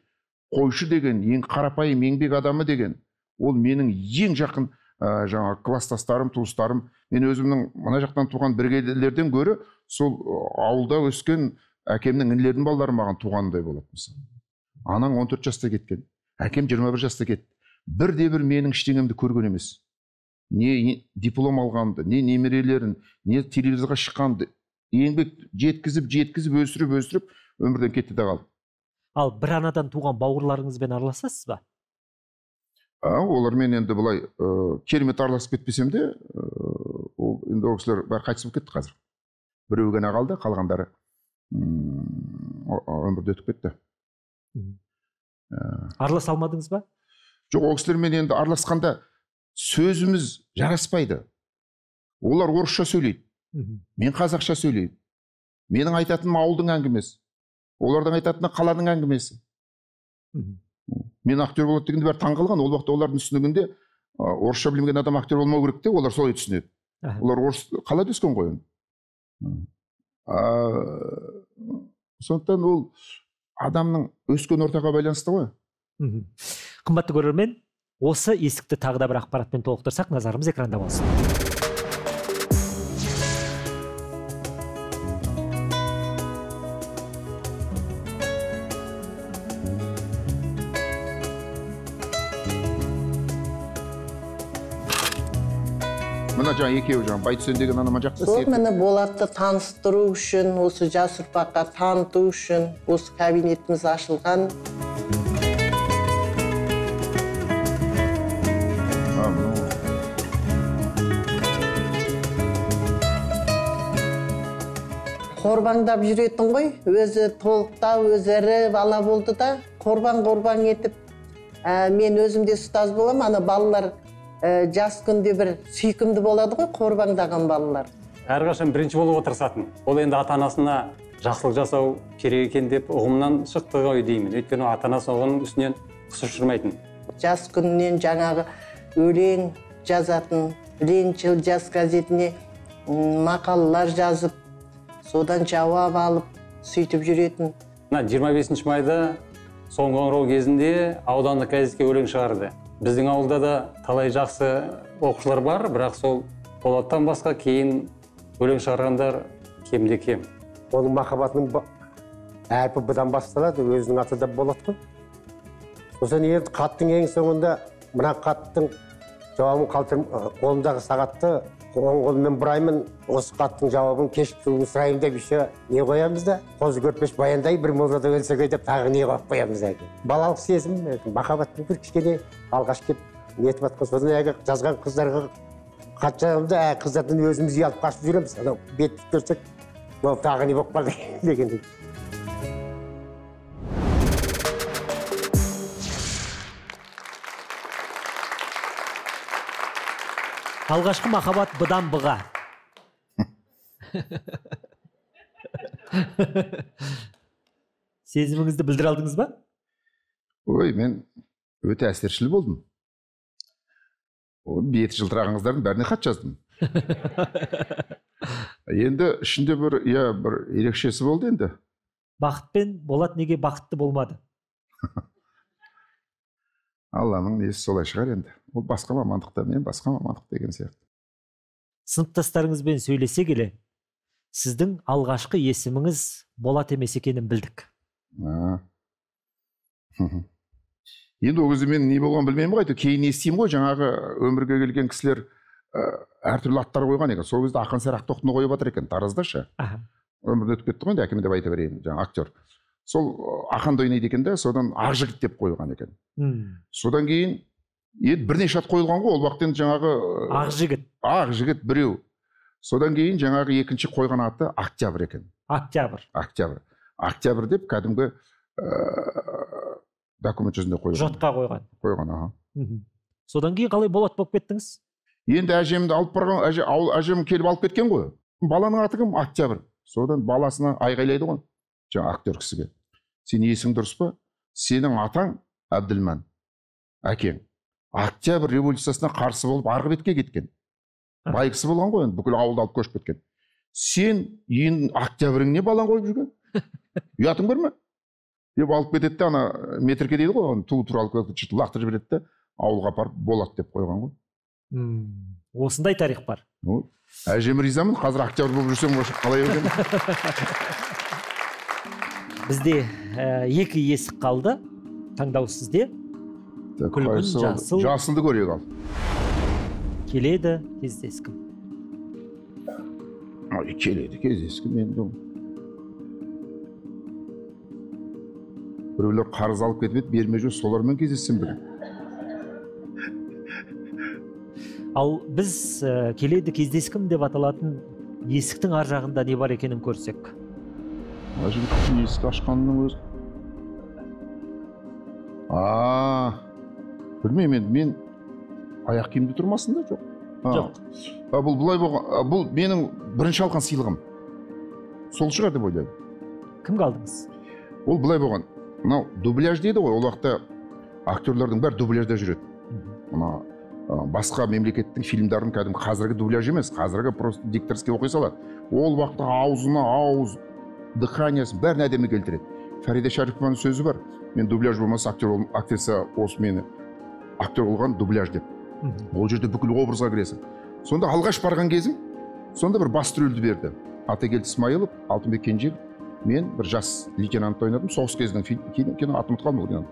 қойшы деген ең қарапайым еңбек адамы деген, ол менің ең жақын жаңа класстастарым, туыстарым. Мен өзімнің мына жақтан туған біргелерден гөрі сол ауылда өскен әкемнің інілерінің балалары маған туғандай болады мысалы. Анаң 14 жаста кеткен, әкем 21 жаста кетті. Бірде-бір менің ештеңемді көрген емес. Не диплом алғанды, не немерелерін, не телевизорға шыққанды. Еңбек жеткізіп, жеткізіп, өсіріп, өсіріп, өмірден кетті де қалды. Ал бір анадан туған бауырларыңызбен араласасыз ба? Олармен енді былай керемет араласып кетпесем де, ол енді ол кісілер бәрі қайтыс болып кетті қазір. Біреуі ғана қалды, қалғандары өмірде өтіп кетті. Араласа алмадыңыз ба? Жоқ, ол кісілермен енді араласқанда сөзіміз жараспайды. Олар орысша сөйлейді, мен қазақша сөйлеймін. Менің айтатыным ауылдың әңгімесі, олардың айтатыны қаланың әңгімесі. Мен актер болады дегенде бәрі таңғалған. Ол уақытта олардың түсінігінде орысша білмеген адам актер болмау керек те, олар солай түсінеді. Олар орыс қалада өскен ғой енді. Сондықтан ол адамның өскен ортаға байланысты ғой. Қымбатты көрермен, осы есікті тағы да бір ақпаратпен толықтырсақ, назарымыз экранда болсын. Мына жаңа екеуі жаңа Байтүсен деген анама жақсы. Сол міне Болатты таныстыру үшін, осы жас ұрпаққа таныту үшін осы кабинетіміз ашылған. Қорбаңдап жүретін ғой, өзі толықтау, өзі ірі бала болды да, қорбаң-қорбаң етіп, мен өзім де ұстаз боламын, ана балалар жас күнде бір сүйкімді болады ғой, қорбаңдаған балалар. Әрқашан бірінші болуға тырысатын. Ол енді ата-анасына жақсылық жасау керек екен деп ұғымнан шықты ғой деймін. Өйткені ата-анасы оның үстінен құс ұшырмайтын. Жас күнінен жаңағы өлең жазатын, Лениншіл жас газетіне мақалалар жазып, содан жауап алып, сөйтіп жүретін. Мына 25 майда соңғы қоңырау кезінде аудандық газетке өлең шығарды. Біздің ауылда да талай жақсы оқушылар бар, бірақ сол Болаттан басқа кейін өлең шығарғандар кемде кем. Оның махаббатының әрпі бұдан басталады, өзінің аты да Болат қой. Сосын енді хаттың ең соңында мына хаттың жауабын қалдырым, қолымдағы сағатты оң қолыммен бұраймын, осы хаттың жауабын кешіктіруін сұраймын деп еще не қоямыз да, қозы көрпеш баяндай бір молдада өлсек деп тағы не қойып қоямыз әлгі. Балалық сезім, махаббаттың бір кішкене алғаш кеп нетіп жатқан, содан әлгі жазған қыздарға хат жазамыз да, қыздардан өзіміз ұялып қашып жүреміз. Анау бет көрсек, мынау тағы не болып қалды дегендей. Алғашқы махаббат бұдан бұға. Сезіміңізді білдіре алдыңыз ба? Ой, мен өте әсершіл болдым. Беті жылтыраған қыздардың бәріне хат жаздым. Енді ішінде бір, иә, бір ерекшесі болды енді. Бақыт пен Болат неге бақытты болмады? Алланың несі солай шығар енді. Ол басқа мамандықта, мен басқа мамандық деген сияқты. Сыныптастарыңызбен сөйлесе келе, сіздің алғашқы есіміңіз Болат емес екенін білдік. Енді ол кезде мен не болғанын білмеймін ғой, кейін естимін ғой, жаңағы өмірге келген кісілер әртүрлі аттар қойған екен. Сол кезде Ақан Сері Ақтоқтыны қойып жатыр екен, Таразда ше. Өмірден өтіп кетті ғой енді, әкем деп айта берейін, жаңа актер. Сол Ақанды ойнайды екен де, содан Ақжігіт деп қойған екен. Содан кейін енді бірнеше ат қойылған ғой, ол уақытта енді жаңағы Ақжігіт. Ақжігіт біреу. Содан кейін жаңағы екінші қойған аты Октябрь екен. Октябрь. Октябрь. Октябрь деп кәдімгі документ жүзінде қойған. Жотқа қойған. Қойған, аха. Содан кейін қалай Болат болып кеттіңіз? Енді әжемді алып барған, әжем келіп алып кеткен ғой. Баланың аты кім? Октябрь. Содан баласына айғайлайды ғой, жаңа актер кісіге. Сен есің дұрыс па? Сенің атаң Әбділман, әкең. Октябрь революциясына қарсы болып арғы бетке кеткен. Бай кісі болған ғой енді, бүкіл ауылды алып көшіп кеткен. Сен енді октябріңне балаң қойып жүрген? Ұятың бар ма? Деп алып кетеді де, ана метрке дейді ғой, оны туу туралы лақтырып жібереді де, ауылға апарып Болат деп қойған ғой. Осындай тарих бар. Әжем ризамын, қазір октябрь болып жүрсем қалай екен? Бізде екі есік қалды, таңдау сізде. Күлгін, жасыл. Жасылды көрейік ал. Келеді кездескім. Ой, келеді кездескім енді. Біреулер қарыз алып кетіп еді, бермей жүр, солармен кездессем бүгін. Ал біз келеді кездескім деп аталатын есіктің ар жағында не бар екенін көрсек. Мына жігіттің есік ашқанының өзі. Білмеймін енді, мен аяқ киімде тұрмасын да, жоқ. Жоқ. Бұл былай болған, бұл менің бірінші алған сыйлығым. Сол шығар деп ойлаймын. Кімге алдыңыз? Ол былай болған. Мынау дубляж дейді ғой, ол уақытта актерлердің бәрі дубляжда жүреді. Мына басқа мемлекеттің фильмдарын кәдімгі қазіргі дубляж емес, қазіргі просто дикторский оқи салады. Ол уақытта аузына ауыз, дыханиясын бәрін әдемі келтіреді. Фарида Шарипованың сөзі бар. Мен дубляж болмаса актер, актриса осы мені актер болған дубляж деп. Ол жерде бүкіл образға кіресің. Сонда алғаш барған кезім, сонда бір басты рөлді берді. Атагелді Смайылов, Алтынбек Кенжебов, мен бір жас лейтенантты ойнадым. Соғыс кезінің кино, атын ұмытып қалдым ол киноны.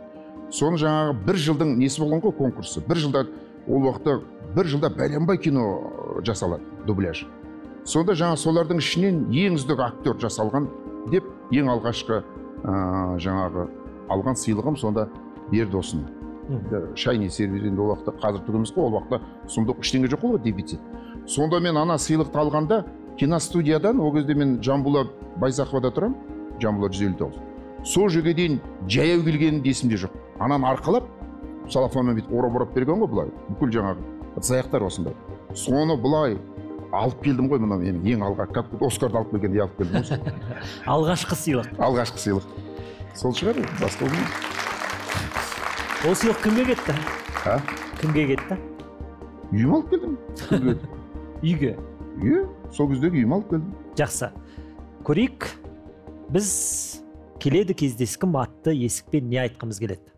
Соны жаңағы бір жылдың несі болған ғой, конкурсы. Бір жылда, ол уақытта бір жылда бәленбай кино жасалады, дубляж. Сонда жаңа солардың ішінен ең үздік актер жасалған деп ең алғашқы жаңағы алған сыйлығым сонда берді осыны. Шайни сервиз енді ол уақытта қазір түк емес қой, ол уақытта сұмдық ештеңе жоқ қой, дефицит. Сонда мен ана сыйлықты алғанда киностудиядан, ол кезде мен Жамбула Байзақовада тұрамын, Жамбула 159. Сол жерге дейін жаяу келгенім де есімде жоқ. Ананы арқалап, салафанмен бүйтіп орап-орап берген ғой былай, бүкіл жаңағы ыдыс аяқтар осындай. Соны былай алып келдім ғой, мына менің ең алға, как будто Оскарды алып келгендей алып келдім ғой. Алғашқы сыйлық. Алғашқы сыйлық. Сол шығар, басқа болмайды. Ол сыйлық кімге кетті? А? Кімге кетті? Үйіме алып келдім. Үйге? Үйге, сол кездегі үйіме алып келдім. Жақсы. Көрейік, біз келеді кездескім атты есікпен не айтқымыз келеді?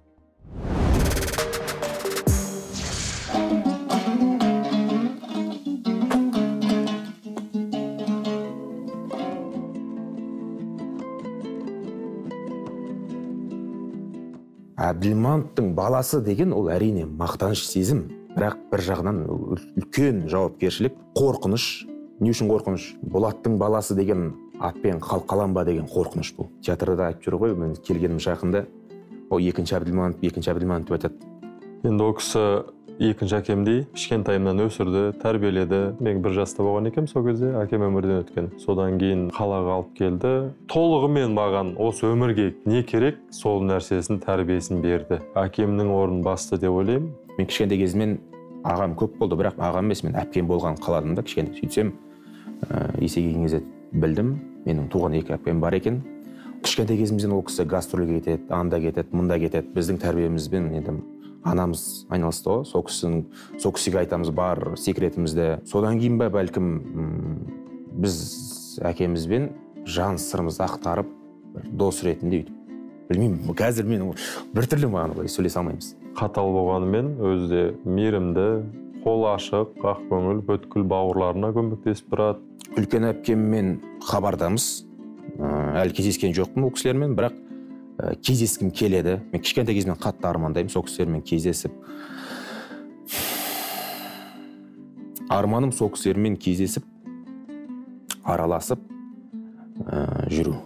Әбділмановтың баласы деген ол әрине мақтаныш сезім, бірақ бір жағынан үлкен жауапкершілік, қорқыныш. Не үшін қорқыныш? Болаттың баласы деген атпен қалқалан ба деген қорқыныш бұл. Театрда айтып жүр ғой, мен келгенім жақында, ол екінші Әбділманов, екінші Әбділманов деп айтады. Енді ол кісі екінші әкемдей кішкентайымнан өсірді, тәрбиеледі. Мен бір жаста болған екенмін сол кезде, әкем өмірден өткен. Содан кейін қалаға алып келді. Толығымен маған осы өмірге не керек, сол нәрсесін, тәрбиесін берді. Әкемнің орнын басты деп ойлаймын. Мен кішкентай кезімнен Ағам көп болды, бірақ ағам емес, мен әпкем болған қаладым да кішкене. Сөйтсем, есейген кезде білдім, менің туған екі әпкем бар екен. Кішкентай кезімізден ол кісі гастрольге кетеді, анда кетеді, мында кетеді. Біздің тәрбиемізбен енді анамыз айналысты ғой. Сол кісіге айтамыз бар секретімізді. Содан кейін бе бәлкім біз әкемізбен жан сырымызды ақтарып бір дос ретінде өйтіп, білмеймін, қазір мен біртүрлі маған олай сөйлесе алмаймыз. Қатал болғанымен өзі де мейірімді, қолы ашық, ақ көңіл, бүткіл бауырларына көмектесіп тұрады. Үлкен әпкеммен хабардамыз. Әлі кездескен жоқпын ол кісілермен, бірақ кездескім келеді. Мен кішкентай кезімнен қатты армандаймын сол кісілермен кездесіп. Арманым сол кісілермен кездесіп, араласып жүру.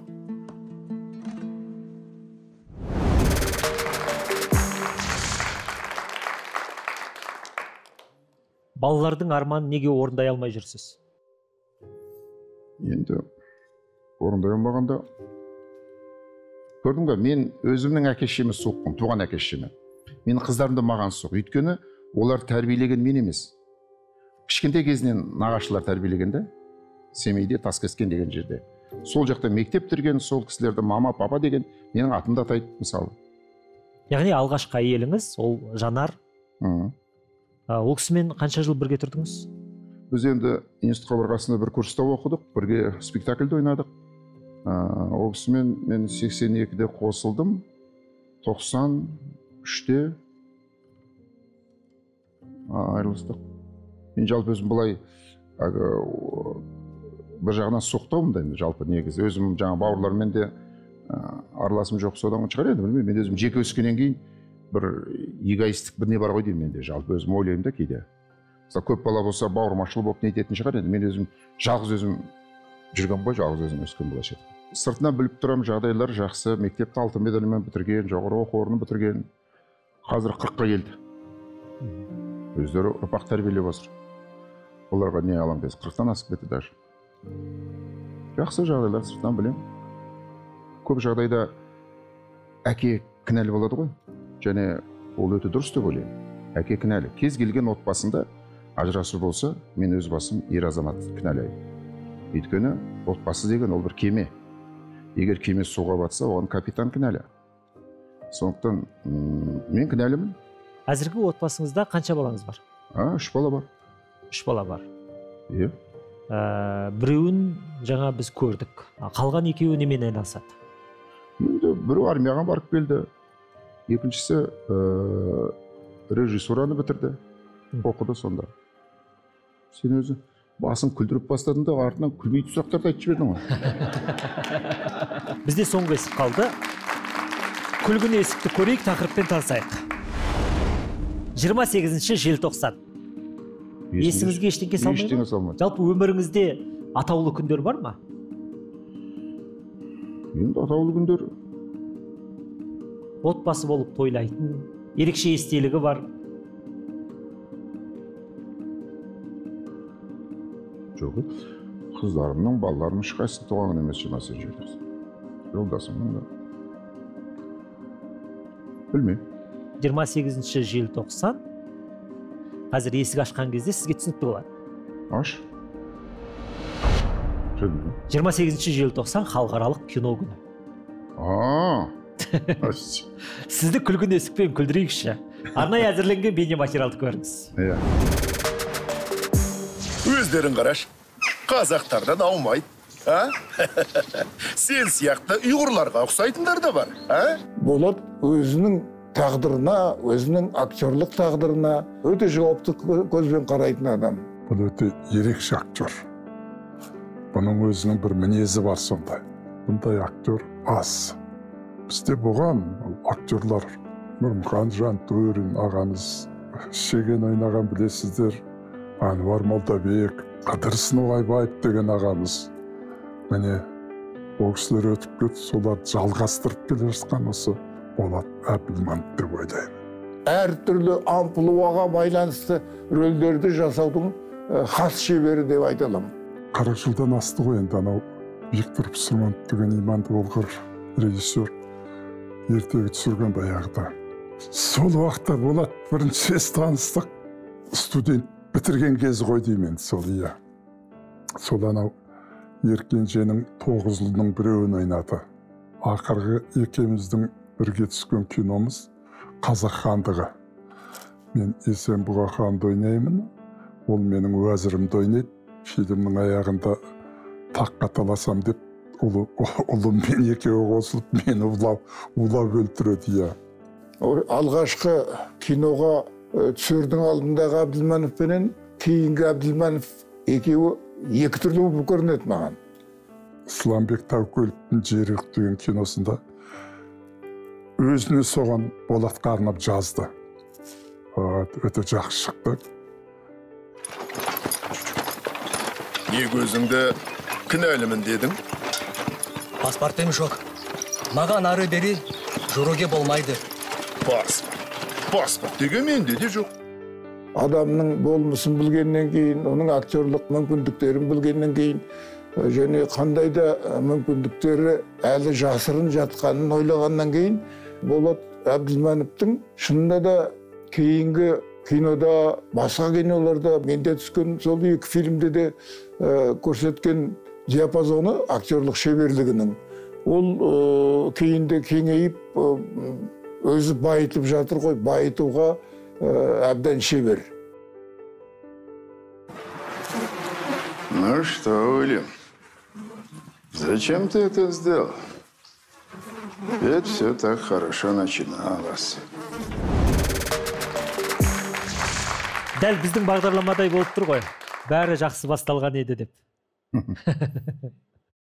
Балалардың арманын неге орындай алмай жүрсіз? Енді орындай алмағанда, көрдің бе, мен өзімнің әке шешеме соққым, туған әке шешеме. Менің қыздарым да маған соқ. Өйткені олар тәрбиелеген мен емес. Кішкентай кезінен нағашылар тәрбиелеген де, Семейде, Таскескен деген жерде. Сол жақта мектеп бітірген, сол кісілерді мама, папа деген менің атымды атайды мысалы. Яғни алғашқы әйеліңіз ол Жанар. Ол кісімен қанша жыл бірге тұрдыңыз? Біз енді институт қабырғасында бір курста оқыдық, бірге спектакльде ойнадық. Ол кісімен мен 82-де қосылдым, 93-те айырылыстық. Мен жалпы өзім былай бір жағынан соқтаумын да енді жалпы негізі. Өзім жаңа бауырлармен де араласым жоқ, содан шығар енді, білмеймін. Мен өзім жеке өскеннен кейін бір эгоистік бір не бар ғой деймін менде, жалпы өзім ойлаймын да кейде. Мысалы, көп бала болса бауырмашыл болып не ететін шығар енді. Мен өзім жалғыз өзім жүрген ғой, жалғыз өзім өскен былайша. Сыртынан біліп тұрамын, жағдайлар жақсы, мектепті алтын медальмен бітірген, жоғары оқу орнын бітірген. Қазір 40-қа келді. Өздері ұрпақ тәрбиелеп отыр. Оларға не алам десе, 40-тан асып кетті даже. Жақсы жағдайлар сыртынан білемін. Көп жағдайда әке кінәлі болады ғой. Және ол өте дұрыс деп ойлаймын. Әке кінәлі. Кез келген отбасында ажырасу болса, мен өз басым ер азамат кінәлаймын. Өйткені отбасы деген ол бір кеме. Егер кеме суға батса, оған капитан кінәлі. Сондықтан мен кінәлімін. Әзіргі отбасыңызда қанша балаңыз бар? 3 бала бар. 3 бала бар. Иә. Біреуін жаңа біз көрдік. Қалған екеуі немен айналысады? Енді біреу армияға барып келді. Екіншісі режиссураны бітірді, оқыды сонда. Сен өзі басын күлдіріп бастадың да, артынан күлмейтін сұрақтарды айтып жібердің ғой. Бізде соңғы есік қалды. Күлгін есікті көрейік, тақырыппен танысайық. 28 желтоқсан. Есіңізге ештеңе салмай ма? Ештеңе салмайды. Жалпы өміріңізде атаулы күндер бар ма? Енді атаулы күндер отбасы болып тойлайтын ерекше естелігі бар. Жоқ, қыздарымның, балаларымның ешқайсысы туған күні емес 28 желтоқсан. Жолдасымның да. Білмеймін. 28 желтоқсан қазір есік ашқан кезде сізге түсінікті болады. Аш. 28 желтоқсан халықаралық кино күні. Сізді күлгін есікпен күлдірейікші. Арнайы әзірленген бейнематериалды көріңіз. Иә. Өздерің қараш, қазақтардан аумайды. А? Сен сияқты ұйғырларға ұқсайтындар да бар. А? Болат өзінің тағдырына, өзінің актерлік тағдырына өте жауапты көзбен қарайтын адам. Бұл өте ерекше актер. Бұның өзінің бір мінезі бар сондай. Бұндай актер аз. Бізде болған актерлар, Нұрмұхан Жантөрин ағамыз, Шеген ойнаған білесіздер, Ануар Молдабек, Қыдырсын Оғайбаев деген ағамыз. Міне, ол кісілер өтіп кетті, соларды жалғастырып келе жатқан осы Болат Әбілманов деп ойлаймын. Әртүрлі амплуаға байланысты рөлдерді жасаудың хас шебері деп айта аламын. 40 жылдан асты ғой енді анау Виктор Псурманов деген иманды болғыр режиссер ертегі түсірген баяғыда. Сол уақытта Болат бірінші рет таныстық. студент бітірген кезі ғой деймін сол, иә. Сол анау Еркенженің 9 ұлының біреуін ойнады. Ақырғы екеуміздің бірге түскен киномыз Қазақ хандығы. Мен Есенбұға ханды ойнаймын, ол менің уәзірімді ойнайды. Фильмнің аяғында таққа таласам деп ұлыммен екеуі қосылып мені улап өлтіреді, иә. Алғашқы киноға түсердің алдындағы Әбділманов пенен кейінгі Әбділманов екеуі екі түрлі болып көрінеді маған. Сламбек Тәукеловтің Жерұйық деген киносында өзіне соған Болатқа арнап жазды. Өте жақсы шықты. Неге өзіңді кінәлімін дедің? Паспортым жоқ. Маған ары бері жүруге болмайды. Паспорт. Паспорт деген менде де жоқ. Адамның болмысын білгеннен кейін, оның актерлық мүмкіндіктерін білгеннен кейін, және қандай да мүмкіндіктері әлі жасырын жатқанын ойлағаннан кейін, Болат Әбділмановтың шынында да кейінгі кинода, басқа киноларда менде түскен сол екі фильмде де көрсеткен диапазоны актерлық шеберлігінің, ол кейінде кеңейіп, өзі байытып жатыр ғой, байытуға әбден шебер. Ну что, Уильям, зачем ты это сделал? Ведь все так хорошо начиналось. Дәл біздің бағдарламадай болып тұр ғой. Бәрі жақсы басталған еді деп.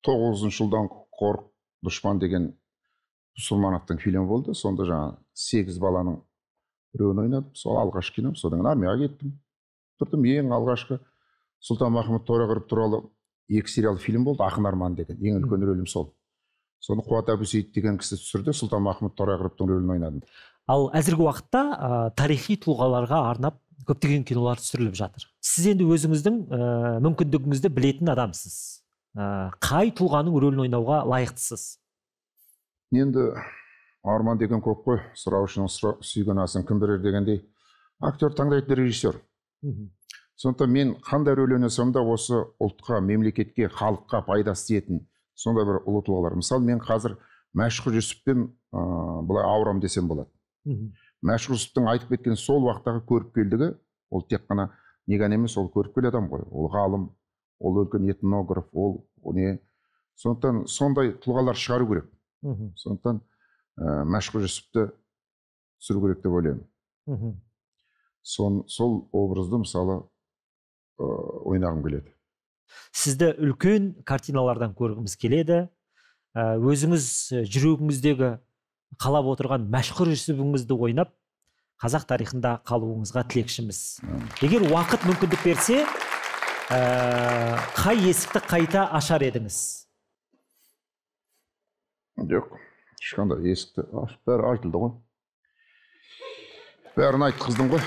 9 жылдан Қорық дұшпан деген Мұсылмановтың фильмі болды. Сонда жаңа 8 баланың біреуін ойнадым. Сол алғашқы кином. Содан кейін армияға кеттім. Тұрдым. Ең алғашқы Сұлтанмахмұт Торайғыров туралы 2 сериал фильм болды. Ақын арман деген. Ең үлкен рөлім сол. Соны Қуат Әбусейіт деген кісі түсірді. Сұлтанмахмұт Торайғыровтың рөлін ойнадым. Ал әзіргі уақытта тарихи тұлғаларға арнап көптеген кинолар түсіріліп жатыр. Сіз енді өзіңіздің мүмкіндігіңізді білетін адамсыз. Қай тұлғаның рөлін ойнауға лайықтысыз? Енді арман деген көп қой. Сұраушының сүйген асын кім берер дегендей. Актер таңдайтын режиссер. Сондықтан мен қандай рөл ойнасам да осы ұлтқа, мемлекетке, халыққа пайдасы тиетін сондай бір ұлы тұлғалар. Мысалы, мен қазір Мәшһүр Жүсіппен былай ауырам десем болады. Мәшһүр Жүсіптің айтып кеткен сол уақыттағы көріпкелдігі, ол тек қана не ғана емес, ол көріпкел адам ғой. Ол ғалым, ол үлкен этнограф, ол не. Сондықтан сондай тұлғалар шығару керек. Сондықтан Мәшһүр Жүсіпті түсіру керек деп ойлаймын. Сол образды мысалы ойнағым келеді. Сізді үлкен картиналардан көргіміз келеді. Өзіңіз жүрегіңіздегі қалап отырған Мәшһүр Жүсіпіңізді ойнап, қазақ тарихында қалуыңызға тілекшіміз. Егер уақыт мүмкіндік берсе, қай есікті қайта ашар едіңіз? Жоқ, ешқандай есікті ашып, бәрі айтылды ғой. Бәрін айтқыздым ғой.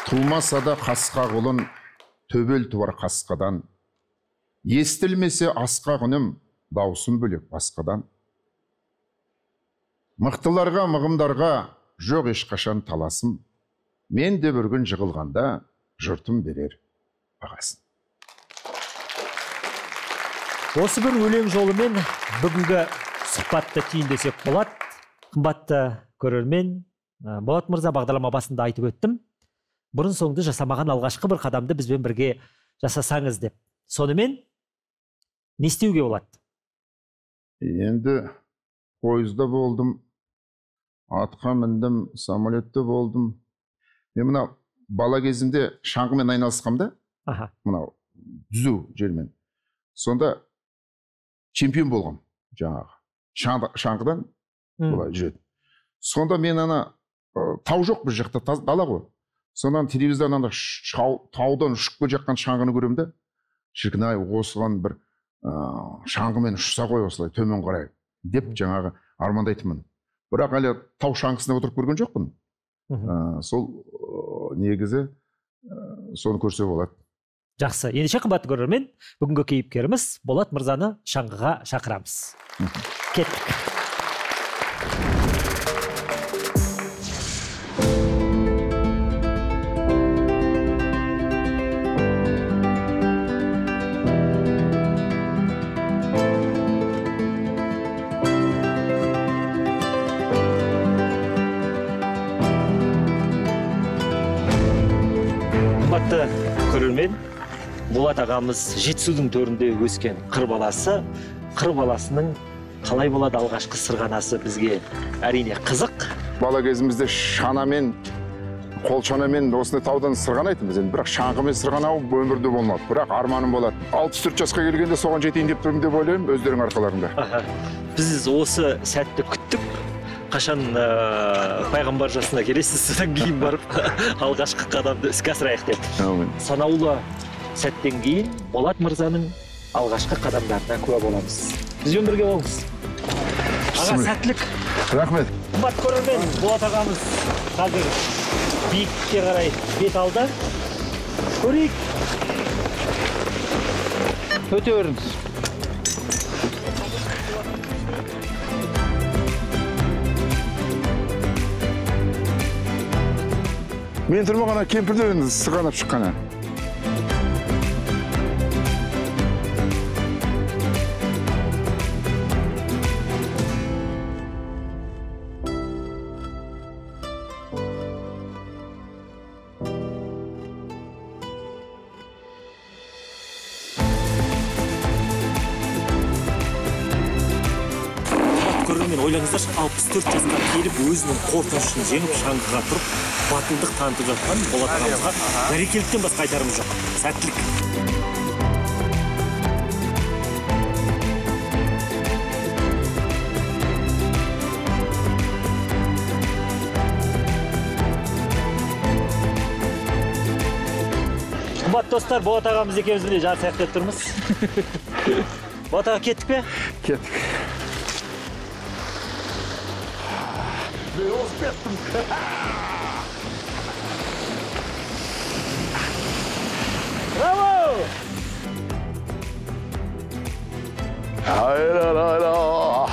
Тумаса да қасқа құлын, төбел туар қасқадан. Естілмесе асқақ үнім, даусын бөлек басқадан. Мықтыларға, мығымдарға жоқ ешқашан таласым. Мен де бір күн жығылғанда жұртым берер бағасын. Осы бір өлең жолымен бүгінгі сұхбатты түйіндесек болады. Қымбатты көрермен, Болат мырза, бағдарлама басында айтып өттім. Бұрын соңды жасамаған алғашқы бір қадамды бізбен бірге жасасаңыз деп. Сонымен не істеуге болады? Енді пойызда болдым, атқа міндім, самолетте болдым. Мен мына бала кезімде шаңғымен айналысқам да, мынау түзу жермен. Сонда чемпион болғам жаңағы. Шаңғыдан былай жүреді. Сонда мен ана тау жоқ бұл жақта, дала ғой. Сондан телевизордан ана таудан ұшып келе жатқан шаңғыны көремін да, шіркін ай, осыған бір шаңғымен ұшса ғой осылай төмен қарай деп жаңағы армандайтынмын. Бірақ әлі тау шаңғысына отырып көрген жоқпын. Сол негізі соны көрсе болады. Жақсы. Ендеше қымбатты көрермен, бүгінгі кейіпкеріміз Болат мырзаны шаңғыға шақырамыз. Кеттік. Қымбатты көрермен, Болат ағамыз Жетісудың төрінде өскен қыр баласы. Қыр баласының қалай болады алғашқы сырғанасы бізге әрине қызық. Бала кезімізде шанамен, қол шанамен осындай таудан сырғанайтынбыз енді, бірақ шаңғымен сырғанау өмірде болмады. Бірақ арманым болады. 64 жасқа келгенде соған жетейін деп тұрмын деп ойлаймын, өздерің арқаларында. Біз осы сәтті күттік. Қашан пайғамбар жасына келесіз, содан кейін барып алғашқы қадамды іске асырайық деп. Санаулы сәттен кейін Болат мырзаның алғашқы қадамдарына куә боламыз. Бізбен бірге болыңыз. Аға, сәттілік. Рахмет. Қымбат көрермен, Болат ағамыз қазір биікке қарай бет алды. Көрейік. Өте беріңіз. Мен тұрмаған кемпірлер енді сырғанап шыққан. Көрермен, ойлаңыздаршы, 64 жасқа келіп өзінің қорқынышын жеңіп шаңғыға тұрып батылдық танытып жатқан Болат ағамызға бәрекелдіктен басқа айтарымыз жоқ. Сәттілік. Қымбатты достар, Болат ағамыз екеуміз міне жарысайық деп тұрмыз. Болат аға, кеттік пе? Кеттік. Мен озып кеттім. Браво!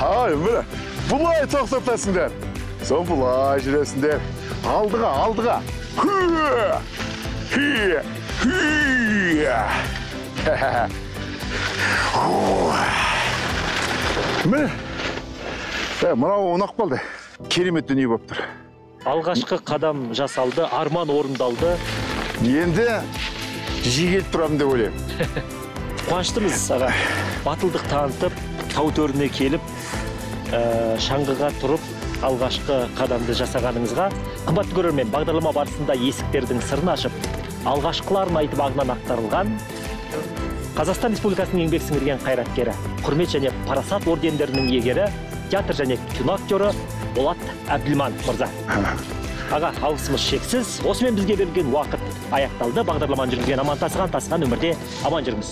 Ай, міне, бұлай тоқтатасыңдар. Сон бұлай жүресіңдер. Алдыға, алдыға. Міне, мынау ұнап қалды. Керемет дүние болып тұр. Алғашқы қадам жасалды, арман орындалды. Енді жиі келіп тұрамын деп ойлаймын. Қуаныштымыз аға. Батылдық танытып, тау төріне келіп, шаңғыға тұрып, алғашқы қадамды жасағаныңызға. Қымбатты көрермен, бағдарлама барысында есіктердің сырын ашып, алғашқыларын айтып ағынан ақтарылған Қазақстан Республикасының еңбек сіңірген қайраткері, құрмет және парасат ордендерінің иегері, театр және кино актері Болат Әбділманов мырза. Аға, алғысымыз шексіз. Осымен бізге берілген уақыт аяқталды. Бағдарламаны жүргізген Аман Тасыған, Тасыған өмірде аман жүріңіз.